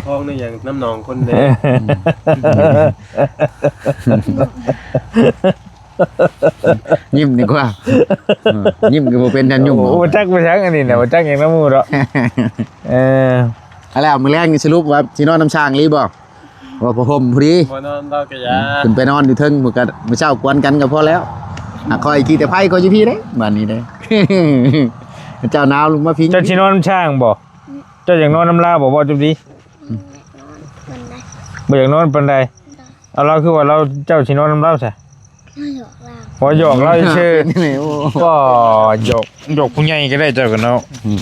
ຄອງນີ້ຫຍັງ ນ້ຳໜອງຄົນເດ້ ຍິ້ມດີກວ່າ ເອີ ຍິ້ມກໍບໍ່ເປັນ ຢ້ານຍຸງ ໂອ້ ບໍ່ຈັກ ບໍ່ຈັກອັນນີ້ນະ ບໍ່ຈັກຫຍັງນຳໝູ່ດອກ ເອີ ແລ້ວມື້ແລງນີ້ສະຫຼຸບວ່າຊິນອນນຳຊ່າງອີ່ຫຼີບໍ່? ວ່າຜ້າຫົ່ມພໍດີ ບໍ່ນອນ ເຮົາກໍຢາກ ຂຶ້ນໄປນອນຢູ່ເທິງ ມື້ກັນ ມື້ເຊົ້າກວນກັນກໍພໍແລ້ວ ຫາຂ້ອຍຂີ່ແຕ່ໄພຂ້ອຍຢູ່ພີ້ເດ້ ບາດນີ້ເດ້ ເຈົ້າໜາວລົງມາພີ້ ເຈົ້າຊິນອນນຳຊ່າງບໍ່? ເຈົ້າຢາກນອນນຳລາວບໍ່? ເວົ້າຈົບດີ ອືມ ບໍ່ຢາກນອນປານໃດ ໂດຍ ເອົາລາວ ຄືວ່າລາວ ເຈົ້າຊິນອນນຳລາວຊະ? ມາຫຍອກລາວ ບໍ່ ຫຍອກລາວຊື່ໆ ໂອ້ ກໍຫຍອກ ຫຍອກຜູ້ໃຫຍ່ກໍໄດ້ເຈົ້າກໍເນາະ ອືມ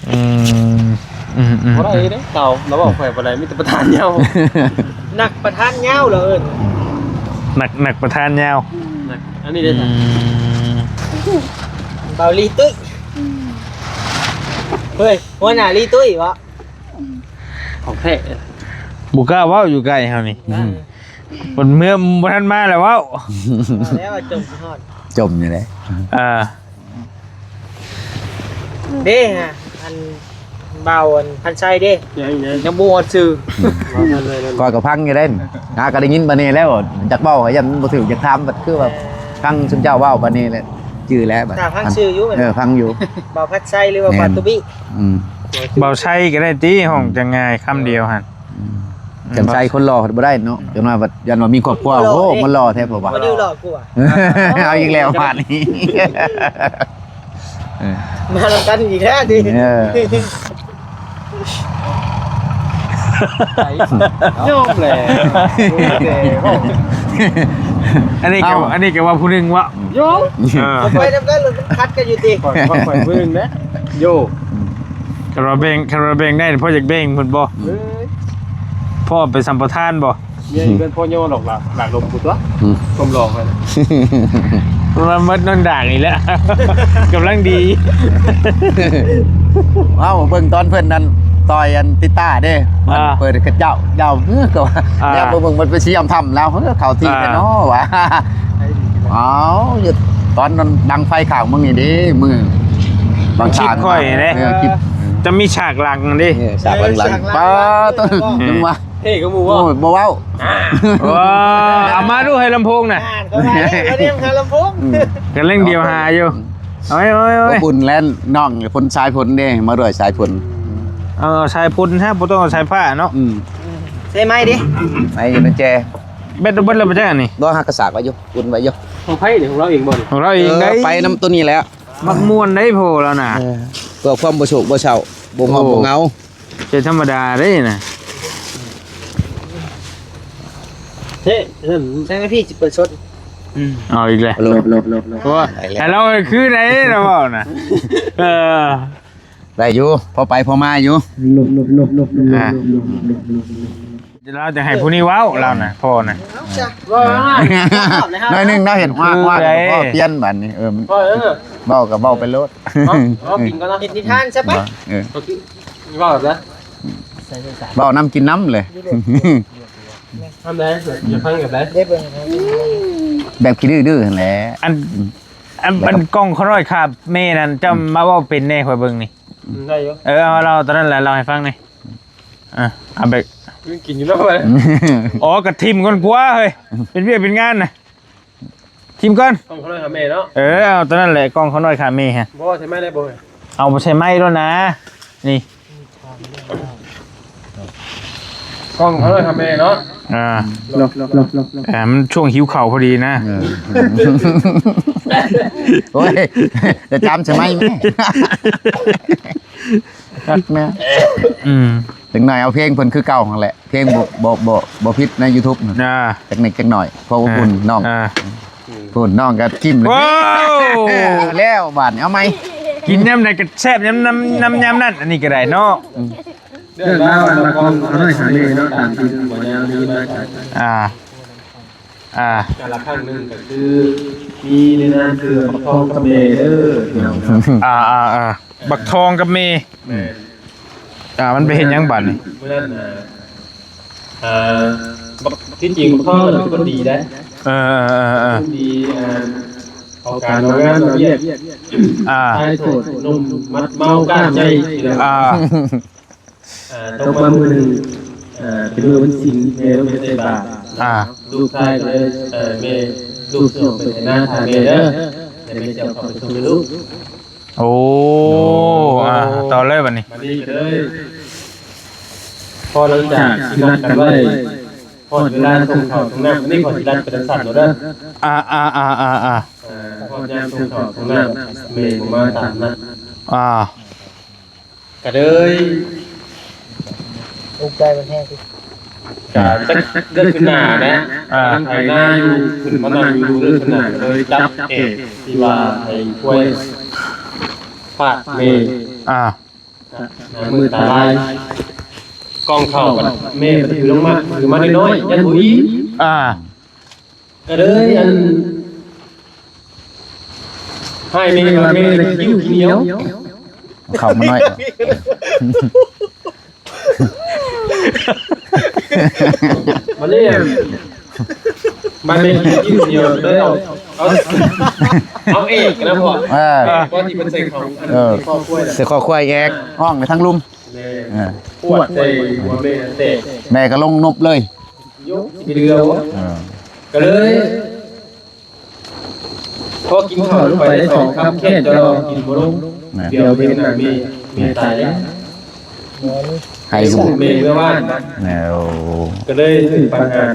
ອືມ ອືມ ອືມ ບໍ່ໄດ້ເດ້ເຂົາ ລາວເວົ້າຂ້ອຍບໍ່ໄດ້ ມີແຕ່ປະທານຍາວ ນັກປະທານຍາວລາວເອີ້ນ ນັກ ນັກປະທານຍາວ ນັກ ອັນນີ້ເດ້ ອືມ ເບົາລີຕຸ້ຍ ເຮີ້ຍ ຫົວໜ້າລີຕຸ້ຍເບາະ ຂອງແທ້ ບໍ່ກ້າເວົ້າຢູ່ໃກ້ເຮົານີ້ ອືມ ເພິ່ນເມືອ ບໍ່ທັນມາແລ້ວເວົ້າ ວ່າແລ້ວວ່າຈົ່ມຊິຮອດ ຈົ່ມຢູ່ເດ້ ອ່າ ເດ້ ອັນ ບ່າວ ອັນ ພັນໄຊເດ້ ຍັງ ຍັງ ຍັງບໍ່ຮອດຊື່ ອືມ ຂ້ອຍກໍຟັງຢູ່ເດ້ ຫາກໍໄດ້ຍິນປານນີ້ແລ້ວ ຢາກເວົ້າກໍຢ້ານມັນບໍ່ຖືກ ຢາກຖາມບັດຄືວ່າ ເອີ ຟັງຊຸມເຈົ້າເວົ້າປານນີ້ແຫຼະ ຈື່ແລ້ວບັດ ຖ້າຟັງຊື່ຢູ່ ເອີ ຟັງຢູ່ ບ່າວພັນໄຊ ຫຼືວ່າ ແມ່ນ ບ່າວຕຸບິ ອືມ ບ່າວໄຊກໍໄດ້ຕິ ຫ້ອງຈັ່ງງ່າຍ ຄຳດຽວຫັ້ນ ອືມ ອືມ ຈັນໄຊຄົນຫຼໍ່ບໍ່ໄດ້ເນາະ ອືມ ຈັ່ງວ່າບັດຢ້ານວ່າມີຄອບຄົວ ໂອ້ ມັນຫຼໍ່ແທ້ ເພາະວ່າ ບໍ່ໄດ້ຫຼໍ່ກວ່າ ເອົາອີກແລ້ວບາດນີ້ ເອີ ມານຳກັນອີກແລ້ວຕິ ເອີ ຍອມແຫຼະ ອັນນີ້ກໍ ເອົ້າ ອັນນີ້ກໍວ່າຜູ້ໜຶ່ງວະ ໂຍ ເອີ ໄປນຳກັນ ມັນຂັດກັນຢູ່ຕິ ຂ້ອຍ ຂ້ອຍຜູ້ໜຶ່ງເດ້ ໂຍ ຄັນວ່າແບ່ງ ຄັນວ່າແບ່ງໄດ້ ພໍຢາກແບ່ງເພິ່ນບໍ່? ເອີຍ ພໍ່ໄປສຳປະທານບໍ່? ເມຍຢູ່ເຮືອນພໍ່ໂຍຫຼອກຫຼາກ ຫຼາກລົມກູຕົວະ ອືມ ກົມຫຼອກຫັ້ນ ມາໝົດນ້ອງດ່າງນີ້ແຫຼະ ກຳລັງດີ ເອົ້າ ເບິ່ງຕອນເພິ່ນນັ້ນ ຕ່ອຍອັນຕິດຕາເດ້ ອ່າ ເປີດໃຫ້ເຂົາເຈົ້າ ເຈົ້າ ເອີ ກໍວ່າ ອ່າ ແລ້ວເບິ່ງ ເບິ່ງມັນໄປຊິຍາມຖ້ຳລາວ ເອີ ເຂົ້າທີ່ ອ່າ ແທ້ເນາະວ່າ ອ້າວ ຢູ່ຕອນນັ້ນດັງໄຟຂ້າງເບິ່ງນີ້ເດ້ ມື້ບາງຊານ ຄລິບຂ້ອຍເດ້ ເອີ ຄລິບ ຈະມີສາກຫຼັງເດ້ ເອີ ສາກຫຼັງໆ ເອີ ສາກຫຼັງ ປ້າດ ອືມ ຈັ່ງວ່າ ເທ່ກວ່າໝູ່ບໍ່? ໂອ້ຍ ບໍ່ເວົ້າ ອ່າ ວ້າ ເອົາມາດູ ໃຫ້ລຳໂພງນະ ອ່າ ກໍວ່າແລ້ວ ກໍຕຽມຫາລຳໂພງ ອືມ ກຳລັງດຽວຫາຢູ່ ເອົາໄວ້ ເອົາໄວ້ ເອົາໄວ້ ອົບອຸ່ນແລະ ນ້ອງພົນ ສາຍພົນເດ້ ມາດ້ວຍສາຍພົນ ເອົາສາຍພົນແທ້ ບໍ່ຕ້ອງເອົາສາຍຟ້າເນາະ ອືມ ໃສ່ໄມ້ເດ້ ໄມ້ຢູ່ໃນແຈ ແບັດເບິດແລ້ວບໍ່ຈັກອັນນີ້ ບໍ່ ຫາກະສາກໄວ້ຢູ່ ອຸ່ນໄວ້ຢູ່ ຂອງໃຜນີ້ ຂອງລາວເອງບໍ່ນີ້? ຂອງລາວເອງ ເອີ ໄດ້ ໄປນຳໂຕນີ້ແຫຼະ ມັກມ່ວນໄດ້ໂພລາວນະ ເອີ ເພື່ອຄວາມບໍ່ໂສກບໍ່ເສົ້າ ບໍ່ງອບ ໂອ້ ບໍ່ເຫງົາ ເປັນທຳມະດາເດ້ນະ ເທ ເອີ ແຊງໃຫ້ພີ່ຊິເປີດສົດ ອືມ ເອົາອີກແລ້ວ ລົບໆໆ ໂອ້ຍ ໃຫ້ລາວຄືໃດລາວເວົ້ານະ ເອີ ໄດ້ຢູ່ ພໍໄປພໍມາຢູ່ ອ່າ ລາວຈະໃຫ້ຜູ້ນີ້ເວົ້າ ລາວນະ ພໍ່ນະ ເວົ້ານະ ໜ້ອຍໜຶ່ງເນາະ ເຫັນວ່າ ຄື ວ່າ ໃດ ກໍພໍປ່ຽນບາດນີ້ ເອີ ມັນ ເອີ ເວົ້າກໍເວົ້າໄປໂລດ ເອົາ ເອົາກິນກ່ອນເນາະ ເຮັດນິທານຊະໄປ ເອີ ເວົ້າແບບໃດ ເວົ້ານຳກິນນຳເລີຍ ທຳໄດ້ ຢາກຟັງແບບໃດ ໄດ້ເບິ່ງ ແບບຂີ້ດື້ໆຫັ້ນແຫຼະ ອັນ ອັນ ອັນກ້ອງຂ້ານ້ອຍຂ້າແມ່ນັ້ນ ເຈົ້າ ອືມ ມາເວົ້າເປັນແດ່ ຂ້ອຍເບິ່ງນີ້ ອືມ ໄດ້ຢູ່ ເອີ ເອົາ ເລົ່າຕອນນັ້ນແຫຼະ ເລົ່າໃຫ້ຟັງແດ່ ອ່າ ເອົາແບບ ກິນຢູ່ນຳໄປ ອໍ ກະຖິ້ມກ່ອນກວ່າເຮີ້ຍ ເປັນວຽກເປັນງານນະ ຖິ້ມກ່ອນ ກ້ອງຂ້ານ້ອຍຂ້າແມ່ເນາະ ເອີ ເອົາຕອນນັ້ນແຫຼະ ກ້ອງຂ້ານ້ອຍຂ້າແມ່ຮະ ບໍ່ໃສ່ໄມ້ໄດ້ບໍ່ ເອົາ ບໍ່ໃສ່ໄມ້ໂລດນະ ນີ້ ກ້ອງຂ້ານ້ອຍຂ້າແມ່ເນາະ ອ່າ ອ່າ ມັນຊ່ວງຫິວເຂົ້າພໍດີນະ ເອີ ໂອ້ຍ ຈະຈຳໃສ່ໄມ້ແມ່ ຄັກນະ ອືມ ຈັກໜ້ອຍເອົາເພງເພິ່ນຄືເກົ່າຫັ້ນແຫຼະ ເພງບໍ່ ບໍ່ ບໍ່ ບໍ່ຜິດໃນຢູທູບ ອ່າ ຈັກນິດຈັກໜ້ອຍ ພໍອົບອຸ່ນ ອ່າ ນ້ອງ ອ່າ ພຸ້ນ ນ້ອງກໍກິນ ວ້າວ ແລ້ວບາດນີ້ເອົາໃໝ່ ກິນຍາມໃດກໍແຊບຍາມ ນຳ ນຳຍາມນັ້ນ ອັນນີ້ກໍໄດ້ເນາະ ອືມ ເລື່ອງລາວອັນວ່າກ້ອງຂ້ານ້ອຍຂ້າແມ່ເນາະ ຕາມທີ່ບໍ່ຍາວໄດ້ຍິນມາ ອ່າ ອ່າ ກາລະຄັ້ງໜຶ່ງກໍຄືມີໃນນາມເຄືອບັກທອງກັບແມ່ເດີ ອ່າ ອ່າ ອ່າ ບັກທອງກັບແມ່ ແມ່ນ ອ່າ ມັນໄປເຮັດຫຍັງບາດນີ້ ມື້ນັ້ນນະ ອ່າ ບັກ ທີ່ຈິງບັກທອງເປັນຄົນດີເດ້ ເອີ ເອີ ເອີ ເອີ ຄົນດີ ອ່າ ເອົາການເອົາງານເອົາວຽກ ອ່າ ຊາຍໂສດໜຸ່ມມັດເມົາກ້າມໃຫຍ່ ອ່າ ອ່າ ຕົກມາມື້ໜຶ່ງ ອ່າ ເປັນມື້ວັນສິນ ແມ່ລົງໄປໃສ່ບາດ ອ່າ ລູກຊາຍກໍເລີຍ ເອີ ແມ່ ລູກຊິອອກໄປໄຖນາຖ້າແມ່ເດີ ແລ້ວແມ່ຈະເຂົ້າໄປສົ່ງລູກ ໂອ້ ອ່າ ຕໍ່ເລີຍບັດນີ້ ບັດນີ້ກໍເລີຍ ພໍຫຼັງຈາກທີ່ນັດກັນໄວ້ ຮອດເວລາສົ່ງເຂົ້າສົ່ງນ້ຳ ອັນນີ້ຂ້ອຍຊິລັດໄປທາງສັ້ນໂລດເດີ ອ່າ ອ່າ ອ່າ ອ່າ ອ່າ ຮອດຍາມສົ່ງເຂົ້າສົ່ງນ້ຳ ແມ່ບໍ່ມາຕາມນັດ ອ່າ ກະເລີຍ ອຸກໃຈມັນແຮງຕິ ກະຈັກເລື່ອງຂຶ້ນໜ້າແຫຼະ ອ່າ ກຳລັງໄຖນາຢູ່ ຂຶ້ນມານັ່ງຢູ່ເລື່ອງຂຶ້ນໜ້າ ກະເລີຍຈັບແອບທີ່ວ່າໃຫ້ຄວາຍຟາດແມ່ ອ່າ ໜ້າມືດຕາລາຍ ກ່ອງເຂົ້າກັບແມ່ກໍຖືລົງມາ ຖືມານ້ອຍໆ ຢ້ານບໍ່ອີ່ມ ອ່າ ກໍເລີຍອັນ ໃຫ້ແມ່ວ່າແມ່ນະຂີ້ດິ້ວຂີ້ໜຽວ ເຂົ້າມາໜ້ອຍ ມາເລີຍ ມັນເປັນທີ່ຢູ່ດຽວເລີຍ ເອົາ ເອົາ ເອົາເອກນະພໍ່ ເອີ ເອີ ກ່ອນທີ່ເພິ່ນໃສ່ເຂົ້າ ເອີ ໃສ່ຄໍຄວາຍ ໃສ່ຄໍຄວາຍແອກ ຫ້ອງໄປທາງລຸ່ມ ແມ່ນ ເອີ ຂວດໃສ່ຫົວແມ່ແຕກ ແມ່ກໍລົງນົບເລີຍ ໂຍ ຊິເຫຼືອບໍ່ ເອີ ກໍເລີຍ ພໍກິນເຂົ້າລົງໄປໄດ້ສອງຄຳ ແຄ້ນຈະລອກິນບໍ່ລົງ ແມ່ນ ດຽວເຫັນໜ້າແມ່ ແມ່ຕາຍແລ້ວ ໃຫ້ ແມ່ເມື່ອວານ ແມ່ນ ໂອ້ ກໍເລີຍຖືກປະຫານ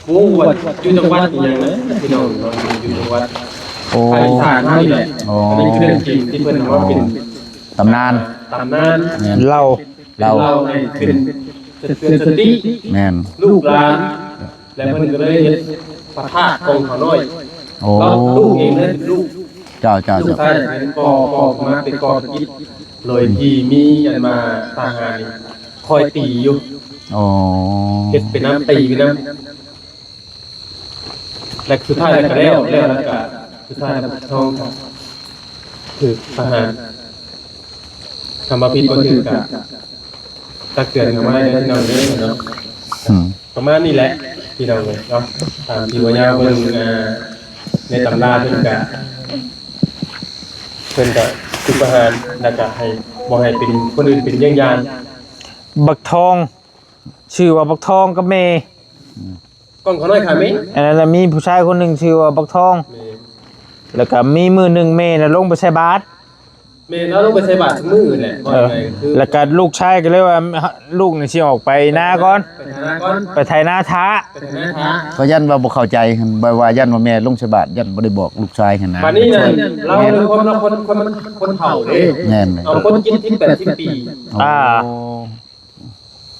ບໍ່ຮູ້ວ່າຢູ່ຈັງຫວັດອີ່ຫຍັງນະ ພີ່ນ້ອງເນາະ ຢູ່ຈັງຫວັດ ໂອ້ ພາກອີສານເຮົານີ້ແຫຼະ ໂອ້ ອັນນີ້ຄືເລື່ອງຈິງທີ່ເພິ່ນເອົາມາເປັນ ຕຳນານ ຕຳນານ ແມ່ນ ເລົ່າ ເລົ່າ ເລົ່າໃຫ້ເປັນ ເຕືອນສະຕິ ແມ່ນ ລູກຫຼານ ແລ້ວເພິ່ນກໍເລີຍເຮັດພະທາດຂອງເຂົານ້ອຍ ໂອ້ ເອົາລູກເອງເລີຍເປັນລູກ ເຈົ້າ ເຈົ້າ ລູກຊາຍເປັນກໍ່ ກໍ່ຂຶ້ນມາເປັນກໍ່ກິດ ໂດຍທີ່ມີອັນວ່າທະຫານນີ້ຄອຍຕີຢູ່ ໂອ້ ເຮັດໄປນຳ ຕີໄປນຳ ແລະ ສຸດທ້າຍແລ້ວກໍແລ້ວ ແລ້ວ ແລ້ວກໍສຸດທ້າຍແລ້ວທອງກໍຖືກປະຫານ ຄຳວ່າຜິດບໍ່ຖືກກໍຕັກເຕືອນເຂົ້າມາໄດ້ເດີ ພີ່ນ້ອງເດີເນາະ ອືມ ປະມານນີ້ແຫຼະ ພີ່ນ້ອງເອີຍເນາະ ຕາມທີ່ວ່າຍາວເບິ່ງ ອ່າ ໃນຕຳລາເພິ່ນກະ ເພິ່ນກະຖືກປະຫານ ແລ້ວກະໃຫ້ ບໍ່ໃຫ້ເປັນ ຄົນອື່ນເປັນເຢ້ຽງຢ່າງ ບັກທອງ ຊື່ວ່າບັກທອງກັບແມ່ ອືມ ກ້ອງຂ້ານ້ອຍຂ້າແມ່ ອັນນັ້ນລະມີຜູ້ຊາຍຄົນໜຶ່ງຊື່ວ່າບັກທອງ ແມ່ນ ແລ້ວກໍມີມື້ໜຶ່ງແມ່ນະລົງໄປໃສ່ບາດ ແມ່ນລາວລົງໄປໃສ່ບາດຊຸມື້ແຫຼະ ເອີ ວ່າໄງຄື ແລ້ວກໍລູກຊາຍກໍເລີຍວ່າ ລູກນີ້ຊິອອກໄປນາກ່ອນ ໄປໄຖນາກ່ອນ ໄປໄຖນາຖ້າ ໄປໄຖນາຖ້າ ເຂົາຢ້ານວ່າບໍ່ເຂົ້າໃຈ ແບບວ່າຢ້ານວ່າແມ່ລົງໃສ່ບາດ ຢ້ານບໍ່ໄດ້ບອກລູກຊາຍຫັ້ນນະ ບາດນີ້ນະ ລາວເປັນຄົນ ລາວຄົນ ຄົນ ຄົນເຖົ້າເດ້ ແມ່ນ ເອົາຄົນເຈັດສິບແປດສິບປີ ໂອ້ ອ່າ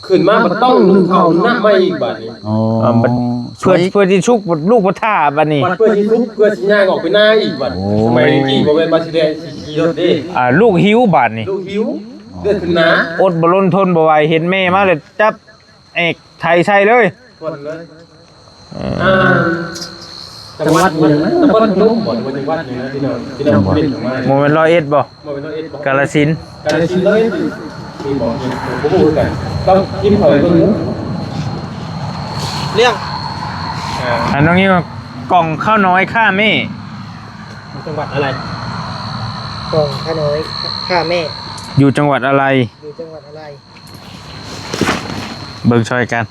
ຂຶ້ນມາບໍ່ຕ້ອງໜຶ້ງເຂົ້າໜຶ້ງນ້ຳໃໝ່ອີກບາດນີ້ ອໍ ອ່າ ບັດ ເພື່ອ ຊ່ວຍ ເພື່ອຊິຊຸກລູກບໍ່ຖ້າບັດນີ້ ບັດເພື່ອຊິຊຸກ ເພື່ອຊິຍ່າງອອກໄປນາອີກບັດ. ໂອ້ຍ ສະໄໝຕະກີ້ບໍ່ແມ່ນວ່າຊິແລ່ນ ຊິຂີ່ລົດເດ້. ອ່າ ລູກຫິວບາດນີ້ ລູກຫິວ ເລືອດຂຶ້ນໜາ. ອົດບໍ່ລົນທົນບໍ່ໄຫວ ເຫັນແມ່ມາແລ້ວຈັບແອກໄຖໃສ່ເລີຍ. ເອີ ອ່າ ຈັງຫວັດຫຍັງນະ? ນະຄອນພະນົມບໍ ຫຼືວ່າຈັງຫວັດຫຍັງນະ? ທີ່ນ້ອງ ທີ່ນ້ອງ ບໍ່ແມ່ນ ບໍ່ແມ່ນຮ້ອຍເອັດບໍ? ບໍ່ແມ່ນຮ້ອຍເອັດບໍ? ກາລະສິນ. ກາລະສິນ ຮ້ອຍເອັດ ນີ້ບໍ? ບໍ່ຮູ້ຄືກັນ ຕ້ອງພິມເຂົ້າໄປເບິ່ງເດີ. ເລື່ອງ ອ່າ ອັນນີ້ ກ່ອງຂ້າວນ້ອຍຂ້າແມ່ ຢູ່ຈັງຫວັດອະໄລ? ກ່ອງຂ້າວນ້ອຍຂ້າແມ່ ຢູ່ຈັງຫວັດອະໄລ? ຢູ່ຈັງຫວັດອະໄລ? ເບິ່ງຊ່ອຍກັນ.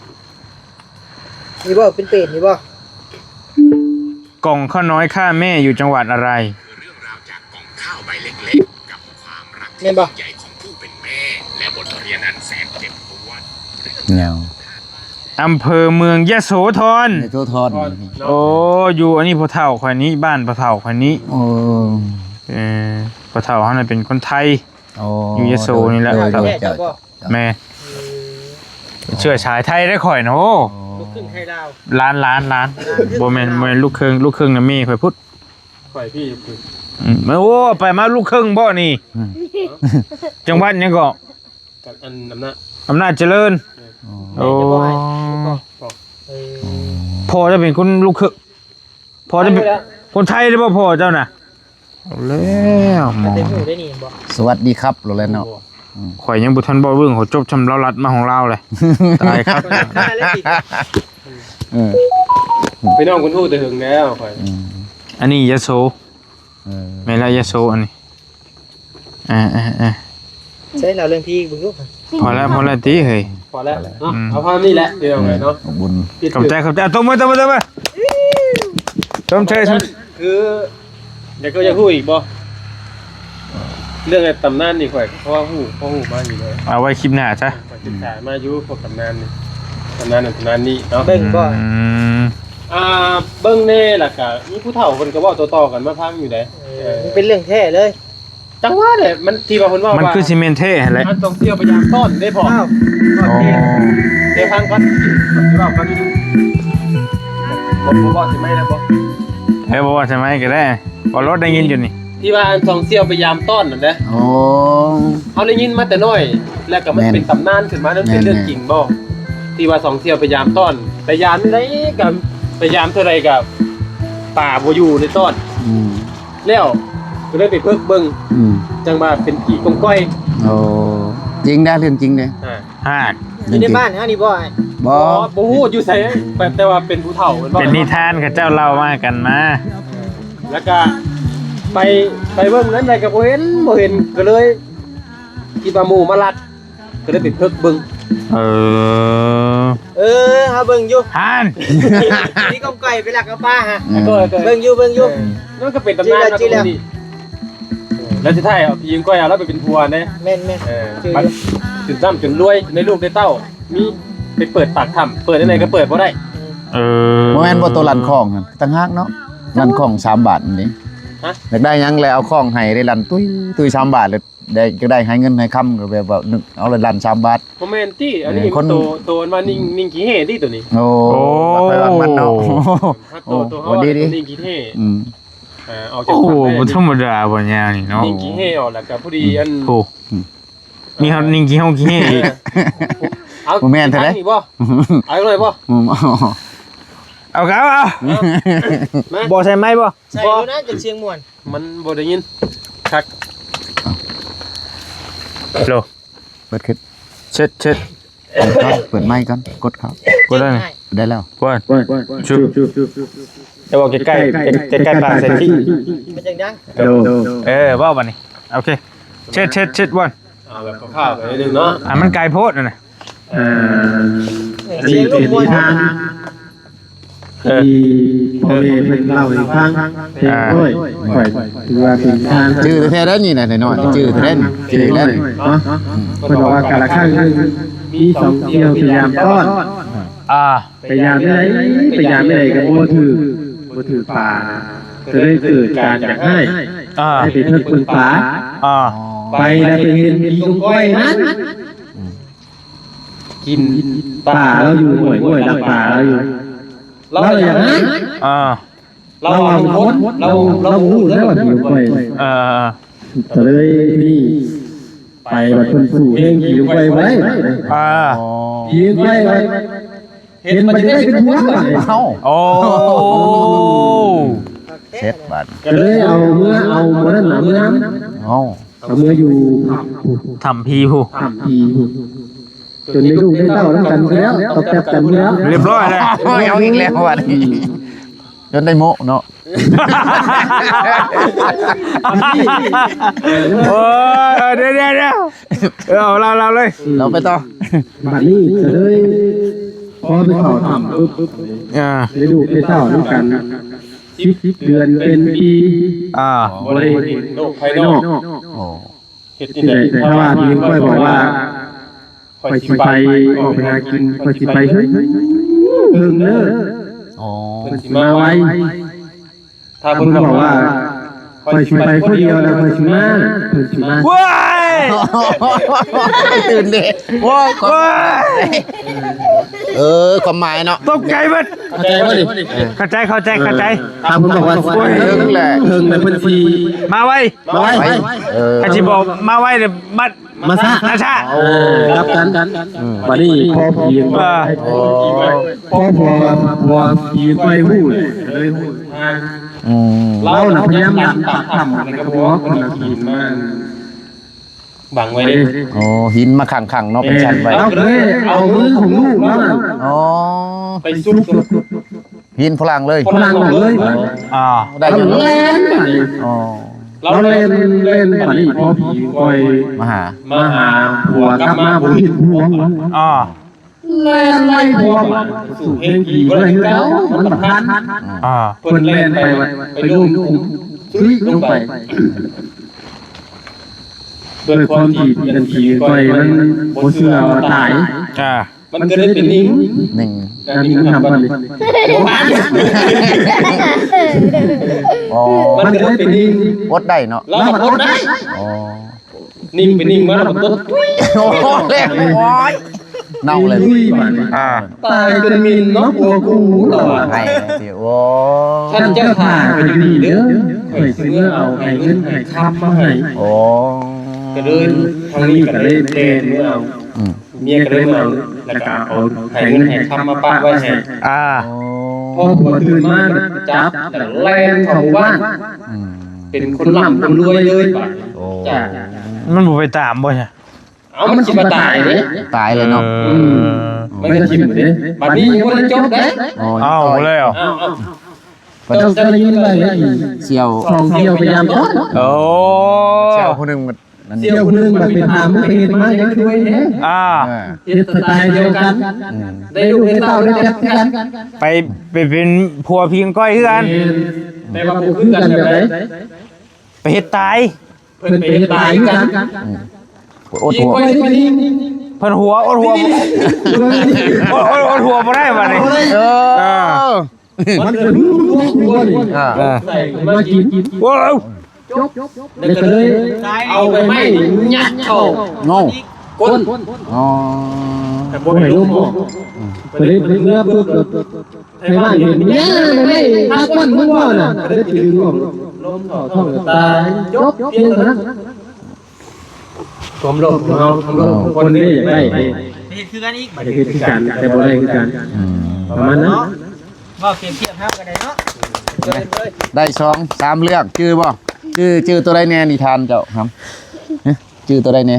ນີ້ບໍ່? ເປັນເປດນີ້ບໍ່? ກ່ອງຂ້າວນ້ອຍຂ້າແມ່ຢູ່ຈັງຫວັດອະໄລ? ແມ່ນບໍ່? ແມ່ນບໍ່? ອຳເພີເມືອງຍະໂສທອນ. ຍະໂສທອນ. ໂອ້ ຢູ່ອັນນີ້ພໍ່ເຖົ້າຂ້ອຍນີ້ ບ້ານພໍ່ເຖົ້າຂ້ອຍນີ້. ໂອ້ ເອີ ພໍ່ເຖົ້າເຮົານັ້ນເປັນຄົນໄທ. ໂອ້ ຢູ່ຍະໂສນີ້ແຫຼະ. ໂດຍ ເຈົ້າ ເຈົ້າ ແມ່ນ ເອີ ເຊື້ອສາຍໄທໄດ໋ຂ້ອຍນະ. ໂອ້ ລູກຄຶ່ງໄທລາວ. ຫຼານ ຫຼານ ຫຼານ ບໍ່ແມ່ນ ບໍ່ແມ່ນລູກເຄິ່ງ ລູກເຄິ່ງນະແມ່ຂ້ອຍພຸ້ນ. ຂ້ອຍພີ່ຢູ່ ອືມ ໂອ້ ໄປມາລູກເຄິ່ງບໍ່ນີ້? ອືມ ຈັງຫວັດຫຍັງເກາະ? ກັບອັນອຳນາດ ອຳນາດຈະເລີນ. ໂອ້ ແມ່ນຢູ່ບໍ່ອ້າຍ? ບໍ່ ບໍ່ ເອີ ພໍ່ເຈົ້າເປັນຄົນລູກເຄິ່ງ ພໍ່ເຈົ້າເປັນຄົນໄທເດ້ບໍ່ພໍ່ເຈົ້ານະ? ເອົາແລ້ວ ມອງ ແຕ່ຮູ້ໄດ້ນີ້ບໍ່? ສະຫວັດດີຄັບໂລດແລ້ວເນາະ. ຂ້ອຍຍັງບໍ່ທັນເວົ້າເລື່ອງເຂົາຈົບ ຊ່ຳລາວລັດມາຂອງລາວແຫຼະ. ຕາຍຄັກ. ເອີ ພີ່ນ້ອງເພິ່ນຮູ້ແຕ່ເຖິງແລ້ວຂ້ອຍ. ອືມ ອັນນີ້ຍະໂສ. ເອີ ແມ່ນລະ ຍະໂສອັນນີ້. ເອີ ເອີ ເອີ ໃຊ້ລາວເລື່ອງທີ່ເບິ່ງດູ. ພໍແລ້ວ ພໍແລ້ວຕິເຮີ້ຍ. ພໍແລ້ວເນາະ. ອືມ ເອົາພາບນີ້ແຫຼະ ພີ່ນ້ອງເອີຍເນາະ. ອືມ ຂອບຄຸນ ຂອບໃຈ ຂອບໃຈ. ຕົບມື ຕົບມື ຕົບມື. ຊົມເຊີຍ ຊົມ ຄື ຢາກ ຢາກຮູ້ອີກບໍ່? ເລື່ອງຕຳນານນີ້ຂ້ອຍພໍຮູ້ ພໍຮູ້ມາຢູ່ເດີ. ເອົາໄວ້ຄລິບໜ້າຊະ. ຂ້ອຍສຶກສາມາຢູ່ພວກຕຳນານນີ້ ຕຳນານນັ້ນຕຳນານນີ້ເນາະ. ເບິ່ງບໍ່? ອືມ ອ່າ ເບິ່ງແດ່ ແລ້ວກະມີຜູ້ເຖົ້າເພິ່ນກໍເວົ້າຕໍ່ໆກັນມາຟັງຢູ່ເດ້. ເອີ ເອີ ມັນເປັນເລື່ອງແທ້ເລີຍ. ຈັ່ງວ່າແຫຼະ ມັນທີ່ວ່າເພິ່ນເວົ້າ ມັນຄືຊິແມ່ນແທ້ຫັ້ນແຫຼະ. ອັນຕ້ອງທ່ຽວໄປຢາມຕ້ອນເດ້ພໍ່. ອ້າວ ໂອ້ ເດ້ ຟັງກ່ອນ ຊິເວົ້າກ່ອນ. ບໍ່ ບໍ່ເວົ້າໃສ່ໄມໄດ້ບໍ່? ເອີ ບໍ່ເວົ້າໃສ່ໄມກໍໄດ້ ເວົ້າໂລດ ໄດ້ຍິນຢູ່ນີ້. ທີ່ວ່າອັນສອງສ່ຽວໄປຢາມຕ້ອນນັ້ນເດ້. ໂອ້ ເຮົາໄດ້ຍິນມາແຕ່ນ້ອຍ ແລ້ວກໍມັນ ແມ່ນ ເປັນຕຳນານຂຶ້ນມາ. ນັ້ນ ແມ່ນ ເປັນເລື່ອງ ແມ່ນ ຈິງບໍ່? ທີ່ວ່າສອງສ່ຽວໄປຢາມຕ້ອນ ໄປຢາມໃດກໍ ໄປຢາມເທື່ອໃດກໍ ປາບໍ່ຢູ່ໃນຕ້ອນ. ອືມ ແລ້ວກໍເລີຍໄປເພິກເບິ່ງ. ອືມ ຈັ່ງວ່າເປັນຜີກົງກ້ອຍ. ໂອ້ ຈິງເດ້ ເລື່ອງຈິງເດ້. ອ່າ ຮາດ ຢູ່ໃນບ້ານເຮົານີ້ບໍ່ອ້າຍ? ບໍ່ ບໍ່ ບໍ່ຮູ້ຢູ່ໃສ ແຕ່ວ່າເປັນຜູ້ເຖົ້າ ເປັນນິທານເຂົາເຈົ້າເລົ່າມາກັນມາ. ແລ້ວກະໄປ ໄປເບິ່ງນັ້ນໃດກໍບໍ່ເຫັນ ບໍ່ເຫັນ ກໍເລີຍຄິດວ່າໝູ່ມາລັກ ກໍເລີຍໄປເພິກເບິ່ງ. ເອີ ເອີ ເຮົາເບິ່ງຢູ່ຫັ້ນ ມີກົງກ້ອຍໄປລັກເອົາປາຫະ. ເອີ ເບິ່ງຢູ່ ເບິ່ງຢູ່. ເອີ ມັນກໍເປັນຕຳນານເນາະ. ແລ້ວສຸດທ້າຍເອົາຜີກົງກ້ອຍເອົາລາວໄປເປັນຜົວເດ້. ແມ່ນໆ ເອີ ຈົນລ່ຳຈົນລວຍ ໄດ້ລູກໄດ້ເຕົ້າ ມີໄປເປີດປາກຖ້ຳ ເປີດຈັ່ງໃດກໍເປີດບໍ່ໄດ້. ເອີ ບໍ່ແມ່ນບໍ່ ໂຕລັນຂອງຫັ້ນຕ່າງຫາກເນາະ. ລັນຂອງສາມບາດນີ້ ຮະ ຢາກໄດ້ຫຍັງແລ້ວເອົາຂອງໃຫ້ ໄດ້ລັນຕຸ້ຍຕຸ້ຍສາມບາດ ແລ້ວໄດ້ ຢາກໄດ້ໃຫ້ເງິນໃຫ້ຄຳ ກໍແບບວ່ານຶກເອົາແລ້ວລັນສາມບາດ. ບໍ່ແມ່ນຕິ ອັນນີ້ ເອີ ຄົນ ໂຕ ໂຕອັນວ່ານິງ ນິງຂີ້ເຫຮ່ຕິໂຕນີ້. ໂອ້ ໂອ້ ມັກໄປວາງມັນເນາະ. ໂອ້ ໂຕ ໂຕເຮົາ ໂອ້ ດີໆ ນິງຂີ້ເຫຮ່. ອືມ ເອີ ອອກຈາກ ໂອ້ ບໍ່ທຳມະດາບໍ່ຍານີ້ເນາະ. ນິງຂີ້ເຫຮ່ອອກ ແລ້ວກໍພໍດີ ອືມ ອັນ ໂອ້ ອືມ ມີຮອດນິງຂີ້ເຫຮ່ ຂີ້ເຫຮ່ອີກ. ເອົາ ບໍ່ແມ່ນເທົ່າໃດ ອີກບໍ່? ເອົາອີກໜ້ອຍບໍ່? ອືມ ເອົາ ເອົາ ເອົາ ມາ ບໍ່ໃສ່ໄມບໍ່? ໃສ່ຢູ່ນະ ຈັກສຽງມ່ວນ ມັນບໍ່ໄດ້ຍິນຄັກ. ໂລ ເປີດຂຶ້ນ ເຊັດ ເຊັດ ເປີດໄມກ່ອນ ກົດເຂົ້າ ກົດໄດ້ ໄດ້ແລ້ວ ກ່ອນ ຊຸບ ຈະເວົ້າໃກ້ໆ ໃກ້ໆປາກໃສ່ທີ່ ມັນຈັ່ງດັງ. ໂລ ເອີ ເວົ້າບັດນີ້ ໂອເຄ ເຊັດ ເຊັດ ເຊັດ ວັນ ເອົາແບບຄ່າວໆໄປໜຶ່ງເນາະ. ອ່າ ມັນໄກໂພດຫັ້ນນະ. ເອີ ອັນນີ້ເປັນນິທານ ທີ່ພໍ່ແມ່ເພິ່ນເລົ່າໃຫ້ຟັງແຕ່ນ້ອຍ. ຂ້ອຍຖືວ່າເປັນທານ ຈື່ແທ້ໆ ໄດ໋ນີ້ນະ ນ້ອຍໆ ຈື່ແທ້ໆ ຈື່ແລ້ວ. ເພິ່ນບອກວ່າກາລະຄັ້ງໜຶ່ງ ມີສອງສ່ຽວໄປຢາມຕ້ອນ. ອ່າ ໄປຢາມໃດ ໄປຢາມໃດກໍບໍ່ຖືກ ບໍ່ຖືກປາ ກໍເລີຍເກີດການຢາກຮ້າຍ. ອ່າ ໄດ້ໄປເພິກເບິ່ງປາ. ອ່າ ໄປແລ້ວໄປເຫັນຜີກົງກ້ອຍນັ້ນ ກິນປາລາວຢູ່ ຫ້ວຍ ຫ້ວຍ ລັກປາລາວຢູ່. ລາວຢາກໄດ້ ອ່າ ລາວວ່າມັນຄົນ ລາວ ລາວບໍ່ຮູ້ເດ້ວ່າຜີໄປ ອ່າ ກໍເລີຍນີ້ ໄປບັດເພິ່ນສູ້ເພງຜີໄປບໍ່ໄດ້ ອ່າ ຜີໄປບັດ ເຫັນມັນຈະໄດ້ເປັນຜົວບາດນີ້ ເອົ້າ ໂອ້ ເສັດບາດ ກໍເລີຍເອົາເມືອ ເອົາບໍ່ນັ້ນນະ ເມືອ ເອົ້າ ເອົາເມືອຢູ່ຖ້ຳຜີພຸ້ນ ຖ້ຳຜີພຸ້ນ ຈົນໄດ້ລູກໄດ້ເຕົ້ານຳກັນພຸ້ນແລ້ວ ຕອບແຕັບກັນພຸ້ນແລ້ວ ຮຽບຮ້ອຍແລ້ວ ໂອ້ຍ ເອົາອີກແລ້ວບາດນີ້ ຈົນໄດ້ໂມ້ເນາະ ໂອ້ຍ ດຽວໆໆ ເອົາ ເລົ່າ ເລົ່າເລີຍ ເລົ່າໄປຕໍ່ ບາດນີ້ກໍເລີຍ ພໍໄປເຂົ້າຖ້ຳປຶບ ອ່າ ໄດ້ລູກໄດ້ເຕົ້ານຳກັນ ສິບເດືອນເປັນປີ ອ່າ ບໍ່ໄດ້ເຫັນໂລກພາຍນອກ ໂອ້ ເຮັດຈັ່ງໃດ ແຕ່ວ່າທີ່ຂ້ອຍບອກວ່າ ຂ້ອຍຊິໄປອອກໄປຫາກິນ ຂ້ອຍຊິໄປເຫິງເຫິງເດີ ອໍ ເພິ່ນຊິມາໄວ ຖ້າເພິ່ນບອກວ່າ ຂ້ອຍຊິໄປຜູ້ດຽວແລ້ວຂ້ອຍຊິມາ ເພິ່ນຊິມາ ວ້າຍ ຕື່ນເດ້ ໂອ້ຍ ວ້າຍ ເອີ ຄວາມໝາຍເນາະ ຕົກໃຈເບິດ ເຂົ້າໃຈບໍ່ນີ້ ເຂົ້າໃຈ ເຂົ້າໃຈ ເຂົ້າໃຈ ຖ້າເພິ່ນບອກວ່າ ໂອ້ຍ ເຫິງແຫຼະ ເຫິງແລ້ວເພິ່ນຊິມາໄວ ມາໄວ ເອີ ຄັນຊິບອກມາໄວນີ້ ມາຊ້າ ມາຊ້າ ເອີ ກັບກັນ ອືມ ບາດນີ້ພໍຜີ ເອີ ພໍ ພໍ ພໍ ພໍຜີໄປຮູ້ເລີຍ ກໍເລີຍຮູ້ທາງ ອືມ ລາວນະພະຍາຍາມດັນປາກຖ້ຳ ແລ້ວກໍບອກຄົນລະຫີນມາບັງໄວ້ເດ້ ໂອ້ ຫີນມາຂັງໆເນາະ ເປັນຊັ້ນໄວ້ ລາວກໍເລີຍເອົາມືຂອງລູກລາວນະ ອໍ ໄປຊຸກ ຫີນຝຣັ່ງເລີຍ ຝຣັ່ງເລີຍ ອໍ ໄດ້ຢູ່ເນາະ ແລ່ນ ອໍ ລາວແລ່ນ ແລ່ນບາດນີ້ພໍຜີຂ້ອຍມາຫາ ມາຫາຜົວ ກັບມາບໍ່ເຫັນຜົວ ອໍ ແລ່ນໄລ່ຜົວ ສູ້ເພງຜີບໍ່ໄດ້ຄືເກົ່າ ມັນບໍ່ທັນ ອໍ ເພິ່ນແລ່ນໄປ ໄປລົງຂຸມ ຊຶ້ຍລົງໄປ ດ້ວຍຄວາມທີ່ອັນຜີຂ້ອຍມັນບໍ່ເຊື່ອວ່າຕາຍ ອ່າ ມັນກໍເລີຍໄປນິ່ງ ນິ່ງ ອັນນີ້ມັນທຳມັນນີ້ ອໍ ມັນກໍເລີຍໄປນິ່ງ ອົດໄດ້ເນາະ ລາວມັນອົດໄດ້ ອໍ ນິ່ງໄປນິ່ງມາ ລາວມັນຕົດ ໂອ້ຍ ໂອ້ຍ ເນົ່າເລີຍ ຕຸ້ຍບາດນີ້ ອ່າ ຕາຍຈົນໝິ່ນເນາະ ຜົວກູ ລາວວ່າ ໃຫ້ຊິ ໂອ້ ທ່ານເຈົ້າຖ້າຂ້ອຍຢູ່ນີ້ເດີ ຂ້ອຍຊິເມືອເອົາ ໃຫ້ເງິນໃຫ້ຄຳມາໃຫ້ ໂອ້ ກໍເລີຍ ທາງນີ້ກໍເລີຍແລ່ນເມືອເອົາ ອືມ ເມຍກໍເລີຍມາ ແລ້ວກໍເອົາໃຫ້ເງິນໃຫ້ຄຳມາປະໄວ້ໃຫ້ ອ່າ ພໍຜົວຕື່ນມາຈັບ ແລ້ວແລ່ນເຂົ້າບ້ານ ອືມ ເປັນຄົນລ່ຳຄົນລວຍເລີຍບາດນີ້ ໂອ້ ຈ້າ ມັນບໍ່ໄປຕາມບໍ່ຊະ ເອົາ ມັນຊິມາຕາຍເດ້ ຕາຍເລີຍເນາະ ເອີ ອືມ ມັນກໍຖິ້ມເດ້ ບາດນີ້ຍັງບໍ່ໄດ້ຈົບເດ້ ອໍ ເອົາແລ້ວ ເອົາ ເຈົ້າ ເຈົ້າໄດ້ຍິນໄວ້ແລ້ວ ສ່ຽວ ສອງສ່ຽວໄປຍາມຕອນ ໂອ້ ສ່ຽວຜູ້ໜຶ່ງ ສ່ຽວຜູ້ໜຶ່ງບັດໄປຖາມ ມຶງໄປເຮັດມາຫຍັງຄືໄວແທ້ ອ່າ ເຮັດສະໄຕດຽວກັນ ອືມ ໄດ້ລູກໄດ້ເຕົ້າໄດ້ແປັບຄືກັນ ໄປ ໄປເປັນຜົວຜີກ້ອຍຄືກັນ ແມ່ນ ແຕ່ວ່າບໍ່ຄືກັນແບບໃດ ໄປເຮັດຕາຍ ເພິ່ນໄປເຮັດຕາຍຄືກັນ ອືມ ອົດຫົວ ເພິ່ນຫົວ ອົດຫົວ ອົດ ອົດ ອົດຫົວບໍ່ໄດ້ບາດນີ້ ເອີ ມັນກໍຮູ້ຕົວນີ້ ອ່າ ໃສ່ມາກິນ ວ້າວ ຈົບ ແລ້ວກໍເລີຍເອົາໃບໄມ້ນີ້ຍັດເຂົ້າ ໂອ້ ກົ້ນ ອໍ ແຕ່ບໍ່ໃຫ້ລົມອອກ ອືມ ກໍເລີຍເມືອປຶບ ໃຫ້ບ້ານເຫັນ ແມ່ນໃບໄມ້ຄາກ້ນມຶງບໍ່ນະ ກໍເລີຍໄປດຶງອອກ ລົມເຂົ້າທ້ອງກໍຕາຍ ຈົບ ພຽງເທົ່ານັ້ນ ຄວາມໂລບຂອງເຮົາ ຄວາມໂລບຂອງຄົນນີ້ຢາກໄດ້ ເຮັດຄືກັນອີກ ຢາກເຮັດຄືກັນ ແຕ່ບໍ່ໄດ້ຄືກັນ ອືມ ປະມານນັ້ນ ເວົ້າປຽບທຽບເຮົາກໍໄດ້ເນາະ ໄດ້ສອງສາມເລື່ອງ ຈື່ບໍ່? ຈື່ ຈື່ຕົວໃດແດ່ນິທານເຈົ້າຫຳ? ຈື່ຕົວໃດແດ່?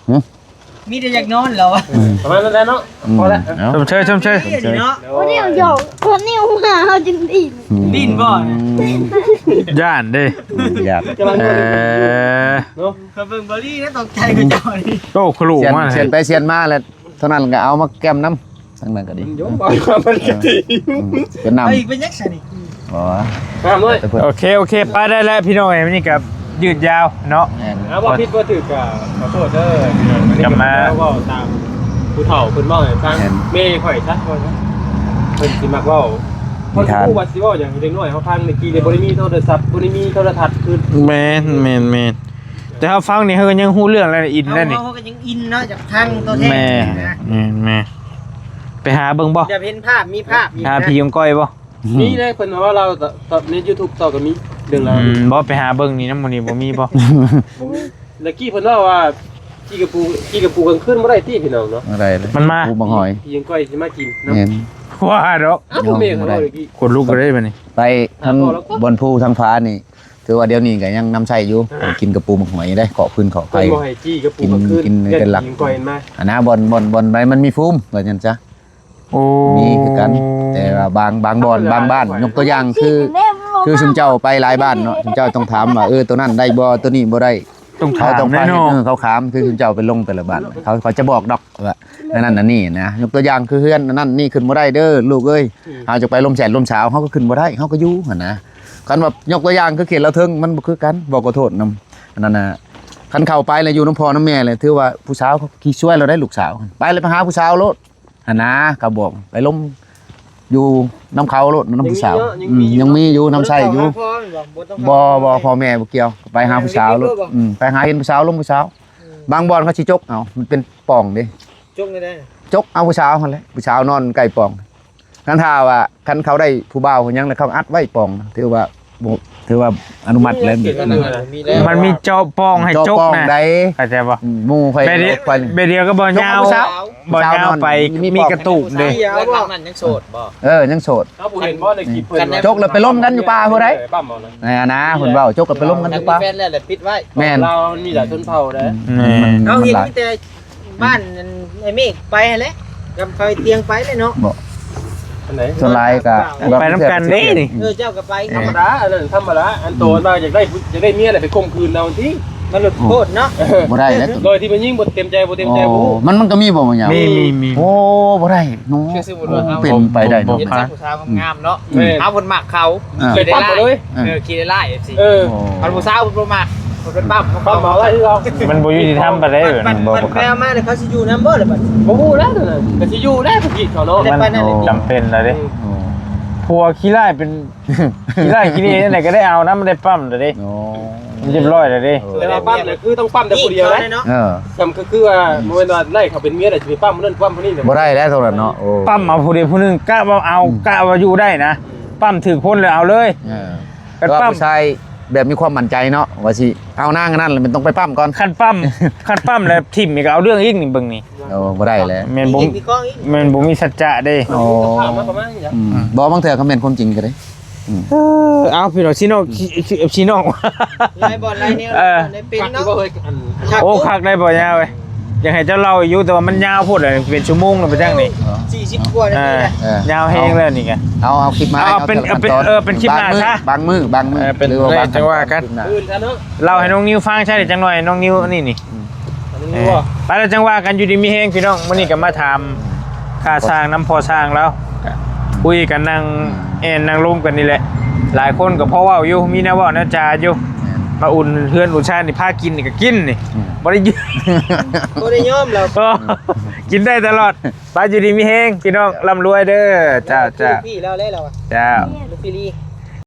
ຫື? ມີແຕ່ຢາກນອນແລ້ວ ປະມານນັ້ນແຫຼະເນາະ ອືມ ພໍແລ້ວ ເອົາ ຊົມເຊີຍ ຊົມເຊີຍ ເນາະ ໂອ້ ແນວຢອກ ຄົນນີ້ມາເຮົາຈຶ່ງດີ້ນ ດີ້ນບໍ່? ຢ້ານເດ້ ຢ້ານ ເອີ ເນາະ ຂ້ອຍເບິ່ງບໍລີແລ້ວຕົກໃຈຄືເຈົ້ານີ້ ໂອ້ ຄະລຸມາ ສຽນໄປສຽນມາແລ້ວ ເທົ່ານັ້ນກໍເອົາມາແກ້ມນຳ ທາງນັ້ນກໍດີ ມັນຍົມເອົາ ມັນກະຕິ ອືມ ເປັນນ້ຳ ເອີຍ ເປັນຫຍັງຊັ້ນນີ້ ບໍ່ ງາມເລີຍ ໂອເຄ ໂອເຄ ໄປໄດ້ແລ້ວພີ່ນ້ອງເອີຍ ມື້ນີ້ກໍຢືດຍາວເນາະ ແມ່ນ ເອົາ ບໍ່ຜິດບໍ່ຖືກກໍຂໍໂທດເດີ ກັບມາ ເວົ້າຕາມຜູ້ເຖົ້າເພິ່ນເວົ້າໃຫ້ຟັງ ແມ່ນ ແມ່ຂ້ອຍຊະ ເພິ່ນຊິມັກເວົ້າ ເພິ່ນຮູ້ວ່າຊິເວົ້າຫຍັງໃຫ້ເດັກນ້ອຍເຮົາຟັງ ແຕ່ກີ້ນີ້ບໍ່ໄດ້ມີໂທລະສັບ ບໍ່ໄດ້ມີໂທລະທັດຄື ແມ່ນ ແມ່ນ ແມ່ນ ແຕ່ເຮົາຟັງນີ້ເຮົາກໍຍັງຮູ້ເລື່ອງແລ້ວ ອິນແລ້ວນີ້ ເຮົາກໍຍັງອິນເນາະ ຈາກທາງຕົວແທນ ແມ່ນ ແມ່ນ ແມ່ນ ເປັ ໄປຫາເບິ່ງບໍ່? ຢາກເຫັນພາບ ມີພາບ ມີ ຫາ ພາບ ຜີອອງກ້ອຍບໍ່? ມີເດ້ ເພິ່ນເວົ້າລາວ ຕ- ຕ- ໃນຢູທູບເຈົ້າກໍມີເລື່ອງລາວ. ອືມ ບໍ່ ໄປຫາເບິ່ງນີ້ນຳ ມື້ນີ້ບໍ່ມີບໍ່? ບໍ່ມີ. ແລ້ວກີ້ເພິ່ນເວົ້າວ່າ ຂີ້ກະປູ ຂີ້ກະປູກາງຄືນບໍ່ໄດ້ຕິພີ່ນ້ອງເນາະ? ບໍ່ໄດ້ເລີຍ ມັນມາ ປູບັກຫອຍ ຜີອອງກ້ອຍຊິມາກິນເນາະ. ແມ່ນ ວ່າດອກ. ອ້າວ ແມ່ນເຂົາເວົ້າແລ້ວກີ້ ຂົນລຸກເລີຍບັດນີ້. ໄປທາງ ອ່າ ບ່ອນພູທາງຜານີ້ ຖືວ່າດຽວນີ້ກໍຍັງນຳໃຊ້ຢູ່. ອ່າ ກິນກະປູບັກຫອຍໄດ້ ເຄາະຟືນເຄາະໄຟ ເພິ່ນບໍ່ໃຫ້ຈີ່ກະປູ ກິນ ກາງຄືນ ກິນໃນແຕ່ຫຼັກ ແມ່ນ ກິນກ້ອຍມາ. ອັນນະ ບ່ອນ ບ່ອນ ບ່ອນໃດມັນມີພູມ ວ່າຊັ້ນຊະ. ໂອ້ ມີຄືກັນ ແຕ່ວ່າບາງ ບາງບ່ອນ ບາງບ້ານ ຍົກຕົວຢ່າງຄື ຄືຊຸມເຈົ້າໄປຫຼາຍບ້ານເນາະ ຊຸມເຈົ້າຕ້ອງຖາມວ່າ ເອີ ໂຕນັ້ນໄດ້ບໍ່ ໂຕນີ້ບໍ່ໄດ້ ຕ້ອງຖາມ ເຂົາຕ້ອງພາເຮັດ ເນາະ ເອີ ເຂົາຖາມ ຄືຊຸມເຈົ້າໄປລົງແຕ່ລະບ້ານ ເຂົາ ເຂົາຈະບອກດອກວ່າ ອັນນັ້ນອັນນີ້ນະ. ຍົກຕົວຢ່າງຄືເຮືອນອັນນັ້ນນີ້ຂຶ້ນບໍ່ໄດ້ເດີລູກເອີຍ ອືມ ເຮົາຈະໄປລົມແສນລົມສາວ ເຮົາກໍຂຶ້ນບໍ່ໄດ້ ເຮົາກໍຢູ່ຫັ້ນນະ. ຄັນວ່າຍົກຕົວຢ່າງຄືເຂດລາວເທິງ ມັນບໍ່ຄືກັນ ບອກຂໍໂທດນຳ ອັນນັ້ນນະ. ຄັນເຂົ້າໄປແລ້ວຢູ່ນຳພໍ່ນຳແມ່ແລ້ວ ຖືວ່າຜູ້ສາວເຂົາຂີ້ຊວຍແລ້ວໄດ໋ ລູກສາວ ໄປແລ້ວໄປຫາຜູ້ສາວໂລດ ຫັ້ນນະ ເຂົາບອກ ໄປລົມຢູ່ນຳເຂົາໂລດ ນຳຜູ້ສາວ. ຍັງມີເນາະ ຍັງມີ ອືມ ຢູ່ ຍັງມີຢູ່ ນຳໃຊ້ຢູ່. ບໍ່ຕ້ອງຫາພໍ່ແມ່ນບໍ່? ບໍ່ ບໍ່ ພໍ່ແມ່ບໍ່ກ່ຽວ ໄປຫາຜູ້ສາວໂລດ. ອືມ ໄປຫາເຫັນຜູ້ສາວ ລົມຜູ້ສາວ. ອືມ ບາງບ່ອນເຂົາຊິຈົກເອົາ ມັນເປັນປ່ອງເດ້. ຈົກແນວໃດ? ຈົກເອົາຜູ້ສາວຫັ້ນແຫຼະ ຜູ້ສາວນອນໃກ້ປ່ອງ. ຄັນຖ້າວ່າ ຄັນເຂົາໄດ້ຜູ້ບ່າວຜູ້ຫຍັງແລ້ວ ເຂົາອັດໄວ້ປ່ອງ ຖືວ່າ ບໍ່ ຖືວ່າອະນຸມັດແລ້ວ. ມັນມີເຈາະປ່ອງໃຫ້ຈົກນະ ເຈາະປ່ອງໃດ໋ ເຂົ້າໃຈບໍ່? ອືມ ໝູ່ຂ້ອຍ ແບບດຽວ ແບບດຽວກັບບ່າວຍາວ ບ່າວຍາວໄປ ມີກະຕູບເດ້. ຫຼັງໆນັ້ນຍັງໂສດບໍ່? ເອີ ຍັງໂສດ. ເຮົາບໍ່ເຫັນບໍ່ໃນຄລິບເພິ່ນ ຈົກແລ້ວໄປລົມກັນຢູ່ປ່າພຸ້ນໃດ໋. ແມ່ນນະ ເພິ່ນເວົ້າ ຈົກແລ້ວໄປລົມກັນຢູ່ປ່າ. ແມ່ນແລ້ວ ແລ້ວປິດໄວ້. ແມ່ນ ລາວມີຫຼາຍຊົນເຜົ່າເດ້. ອືມ ເຮົາເຫັນມີແຕ່ ບ້ານອັນໄອ້ເມກໄປຫັ້ນແຫຼະ ກັບເຂົາໄອ້ຕຽງໄປແຫຼະເນາະ. ບໍ່ ອັນໃດ? ສ່ວນຫຼາຍກໍ ໄປນຳກັນເດ້ນີ້. ເອີ ເຈົ້າກໍໄປ. ເອີ ທຳມະດາ ອັນນັ້ນທຳມະດາ. ອັນໂຕ ອືມ ວ່າຢາກໄດ້ ຢາກໄດ້ເມຍແຫຼະ ໄປຂົ່ມຂືນເອົາຕິ ມັນໂລດໂພດເນາະ. ເອີ ບໍ່ໄດ້ແຫຼະ ໂດຍທີ່ຜູ້ຍິງບໍ່ເຕັມໃຈ ບໍ່ເຕັມໃຈ. ໂອ້ ບໍ່ຮູ້ ມັນ ມັນກໍມີບໍ່ຫຍັງ. ມີ ມີ ມີ. ໂອ້ ບໍ່ໄດ້ເນາະ. ຄືສົມມຸດວ່າເຮົາ ເປັນໄປໄດ້ເນາະ ບໍ່ ບໍ່ຜ່ານ ເຫັນຜູ້ສາວງາມໆເນາະ. ອືມ ເຮົາເພິ່ນມັກເຂົາ ອ່າ ເຄີຍໄດ້ຫຼາຍ ເອີ ເອີ ຂີ່ໄດ້ຫຼາຍ ເອັຟຊີ ເອີ ໂອ້ ຄັນຜູ້ສາວເພິ່ນບໍ່ມັກ ເພິ່ນໄປປ້ຳ ປ້ຳເອົາໄດ້ຄືເກົ່າ. ມັນບໍ່ຍຸຕິທຳປານໃດ. ມັນ ມັນ ມັນ ມັນແປມາແລ້ວ ເຂົາຊິຢູ່ນຳບໍ່ລະບັດນີ້? ບໍ່ຮູ້ແລ້ວນັ້ນ ກໍຊິຢູ່ແລ້ວ ເຂົາຄິດເຂົາເນາະ. ແຕ່ປານນັ້ນແຫຼະ ໂອ້ ຈຳເປັນແລ້ວເດ້. ໂອ້ ຜົວຂີ້ຮ້າຍເປັນ ຂີ້ຮ້າຍຂີ້ເລຈັ່ງໃດກໍໄດ້ເອົານຳ ໄດ້ປ້ຳແລ້ວເດ້. ໂອ້ ມັນຮຽບຮ້ອຍແລ້ວເດ້. ໂອ້ ແຕ່ວ່າປ້ຳນີ້ຄືຕ້ອງປ້ຳແຕ່ຜູ້ດຽວເດ້. ເອີ ຊ່ຳຄື ຄືວ່າ ອືມ ບໍ່ແມ່ນວ່າໄລ່ເຂົາເປັນເມຍແລ້ວຊິໄປປ້ຳຄົນນັ້ນປ້ຳຄົນນີ້ ບໍ່ໄດ້ແລ້ວ ເທົ່ານັ້ນເນາະ. ໂອ້ ປ້ຳເອົາຜູ້ໃດຜູ້ໜຶ່ງ ກະວ່າເອົາ ອືມ ກະວ່າຢູ່ໄດ້ນະ ປ້ຳຖືກຄົນແລ້ວເອົາເລີຍ. ເອີ ຄັນປ້ຳ ແຕ່ວ່າຜູ້ຊາຍແບບມີຄວາມໝັ້ນໃຈເນາະ ວ່າຊິເອົານາງອັນນັ້ນແລ້ວ ມັນຕ້ອງໄປປ້ຳກ່ອນ. ຄັນປ້ຳ ຄັນປ້ຳແລ້ວຖິ້ມອີກກໍເອົາເລື່ອງອີກນີ້ ເບິ່ງນີ້. ໂອ້ ບໍ່ໄດ້ແລ້ວ ແມ່ນບໍ່ ແມ່ນບໍ່ມີສັດຈະເດ້. ໂອ້ ອືມ ບໍ່ ບາງເທື່ອກໍແມ່ນຄວາມຈິງກໍໄດ້. ອືມ ເອີ ເອົາ ພີ່ນ້ອງ ພີ່ນ້ອງ ພີ່ນ້ອງ ຫຼາຍບ່ອນຫຼາຍແນວ ເອີ ຫຼາຍບ່ອນຫຼາຍເປັນເນາະ. ໂອ້ ຄັກໄດ໋ບໍ່ຍາວເອີຍ ຢາກໃຫ້ເຈົ້າເລົ່າຢູ່ ແຕ່ວ່າມັນຍາວໂພດ ເປັນຊົ່ວໂມງແລ້ວໄປຈັ່ງນີ້. ສີ່ສິບກວ່ານາທີແລ້ວ ເອີ ຍາວແຮງແລ້ວນີ້ກະ. ເອົາ ເອົາຄລິບມາ ເອົາເປັນ ເອົາເປັນ ເອີ ເປັນຄລິບໜ້າຊະ ບາງມື້ ບາງມື້ ເອີ ເປັນ ຫຼືວ່າບາງຄັ້ງ ຈັ່ງວ່າກັນ. ມື້ອື່ນຊະເນາະ ເລົ່າໃຫ້ນ້ອງນິວຟັງຊະ ຈັກໜ່ອຍ ນ້ອງນິວນີ້ນີ້. ອືມ ເອີ ໄປແລ້ວຈັ່ງວ່າກັນ ຢູ່ດີມີແຮງພີ່ນ້ອງ. ມື້ນີ້ກໍມາຖາມຄ່າຊ່າງນຳພໍ່ຊ່າງລາວ ກໍຄຸຍກັນ ນັ່ງແອ່ນນັ່ງລົມກັນນີ້ແຫຼະ. ຫຼາຍຄົນກໍພໍເວົ້າຢູ່ ມີແນວເວົ້າແນວຈາຢູ່. ແມ່ນ ມາອຸ່ນເຮືອນອຸ່ນຊານນີ້ ພາກິນນີ້ກໍກິນນີ້. ອືມ ບໍ່ໄດ້ ບໍ່ໄດ້ຍອມແລ້ວ ເອີ ກິນໄດ້ຕະຫຼອດ. ໄປ ຢູ່ດີມີແຮງພີ່ນ້ອງ ລ່ຳລວຍເດີ. ເຈົ້າ ເຈົ້າ ລູກພີ່ລາວເລີຍລາວ ເຈົ້າ ລູກພີ່ລີ.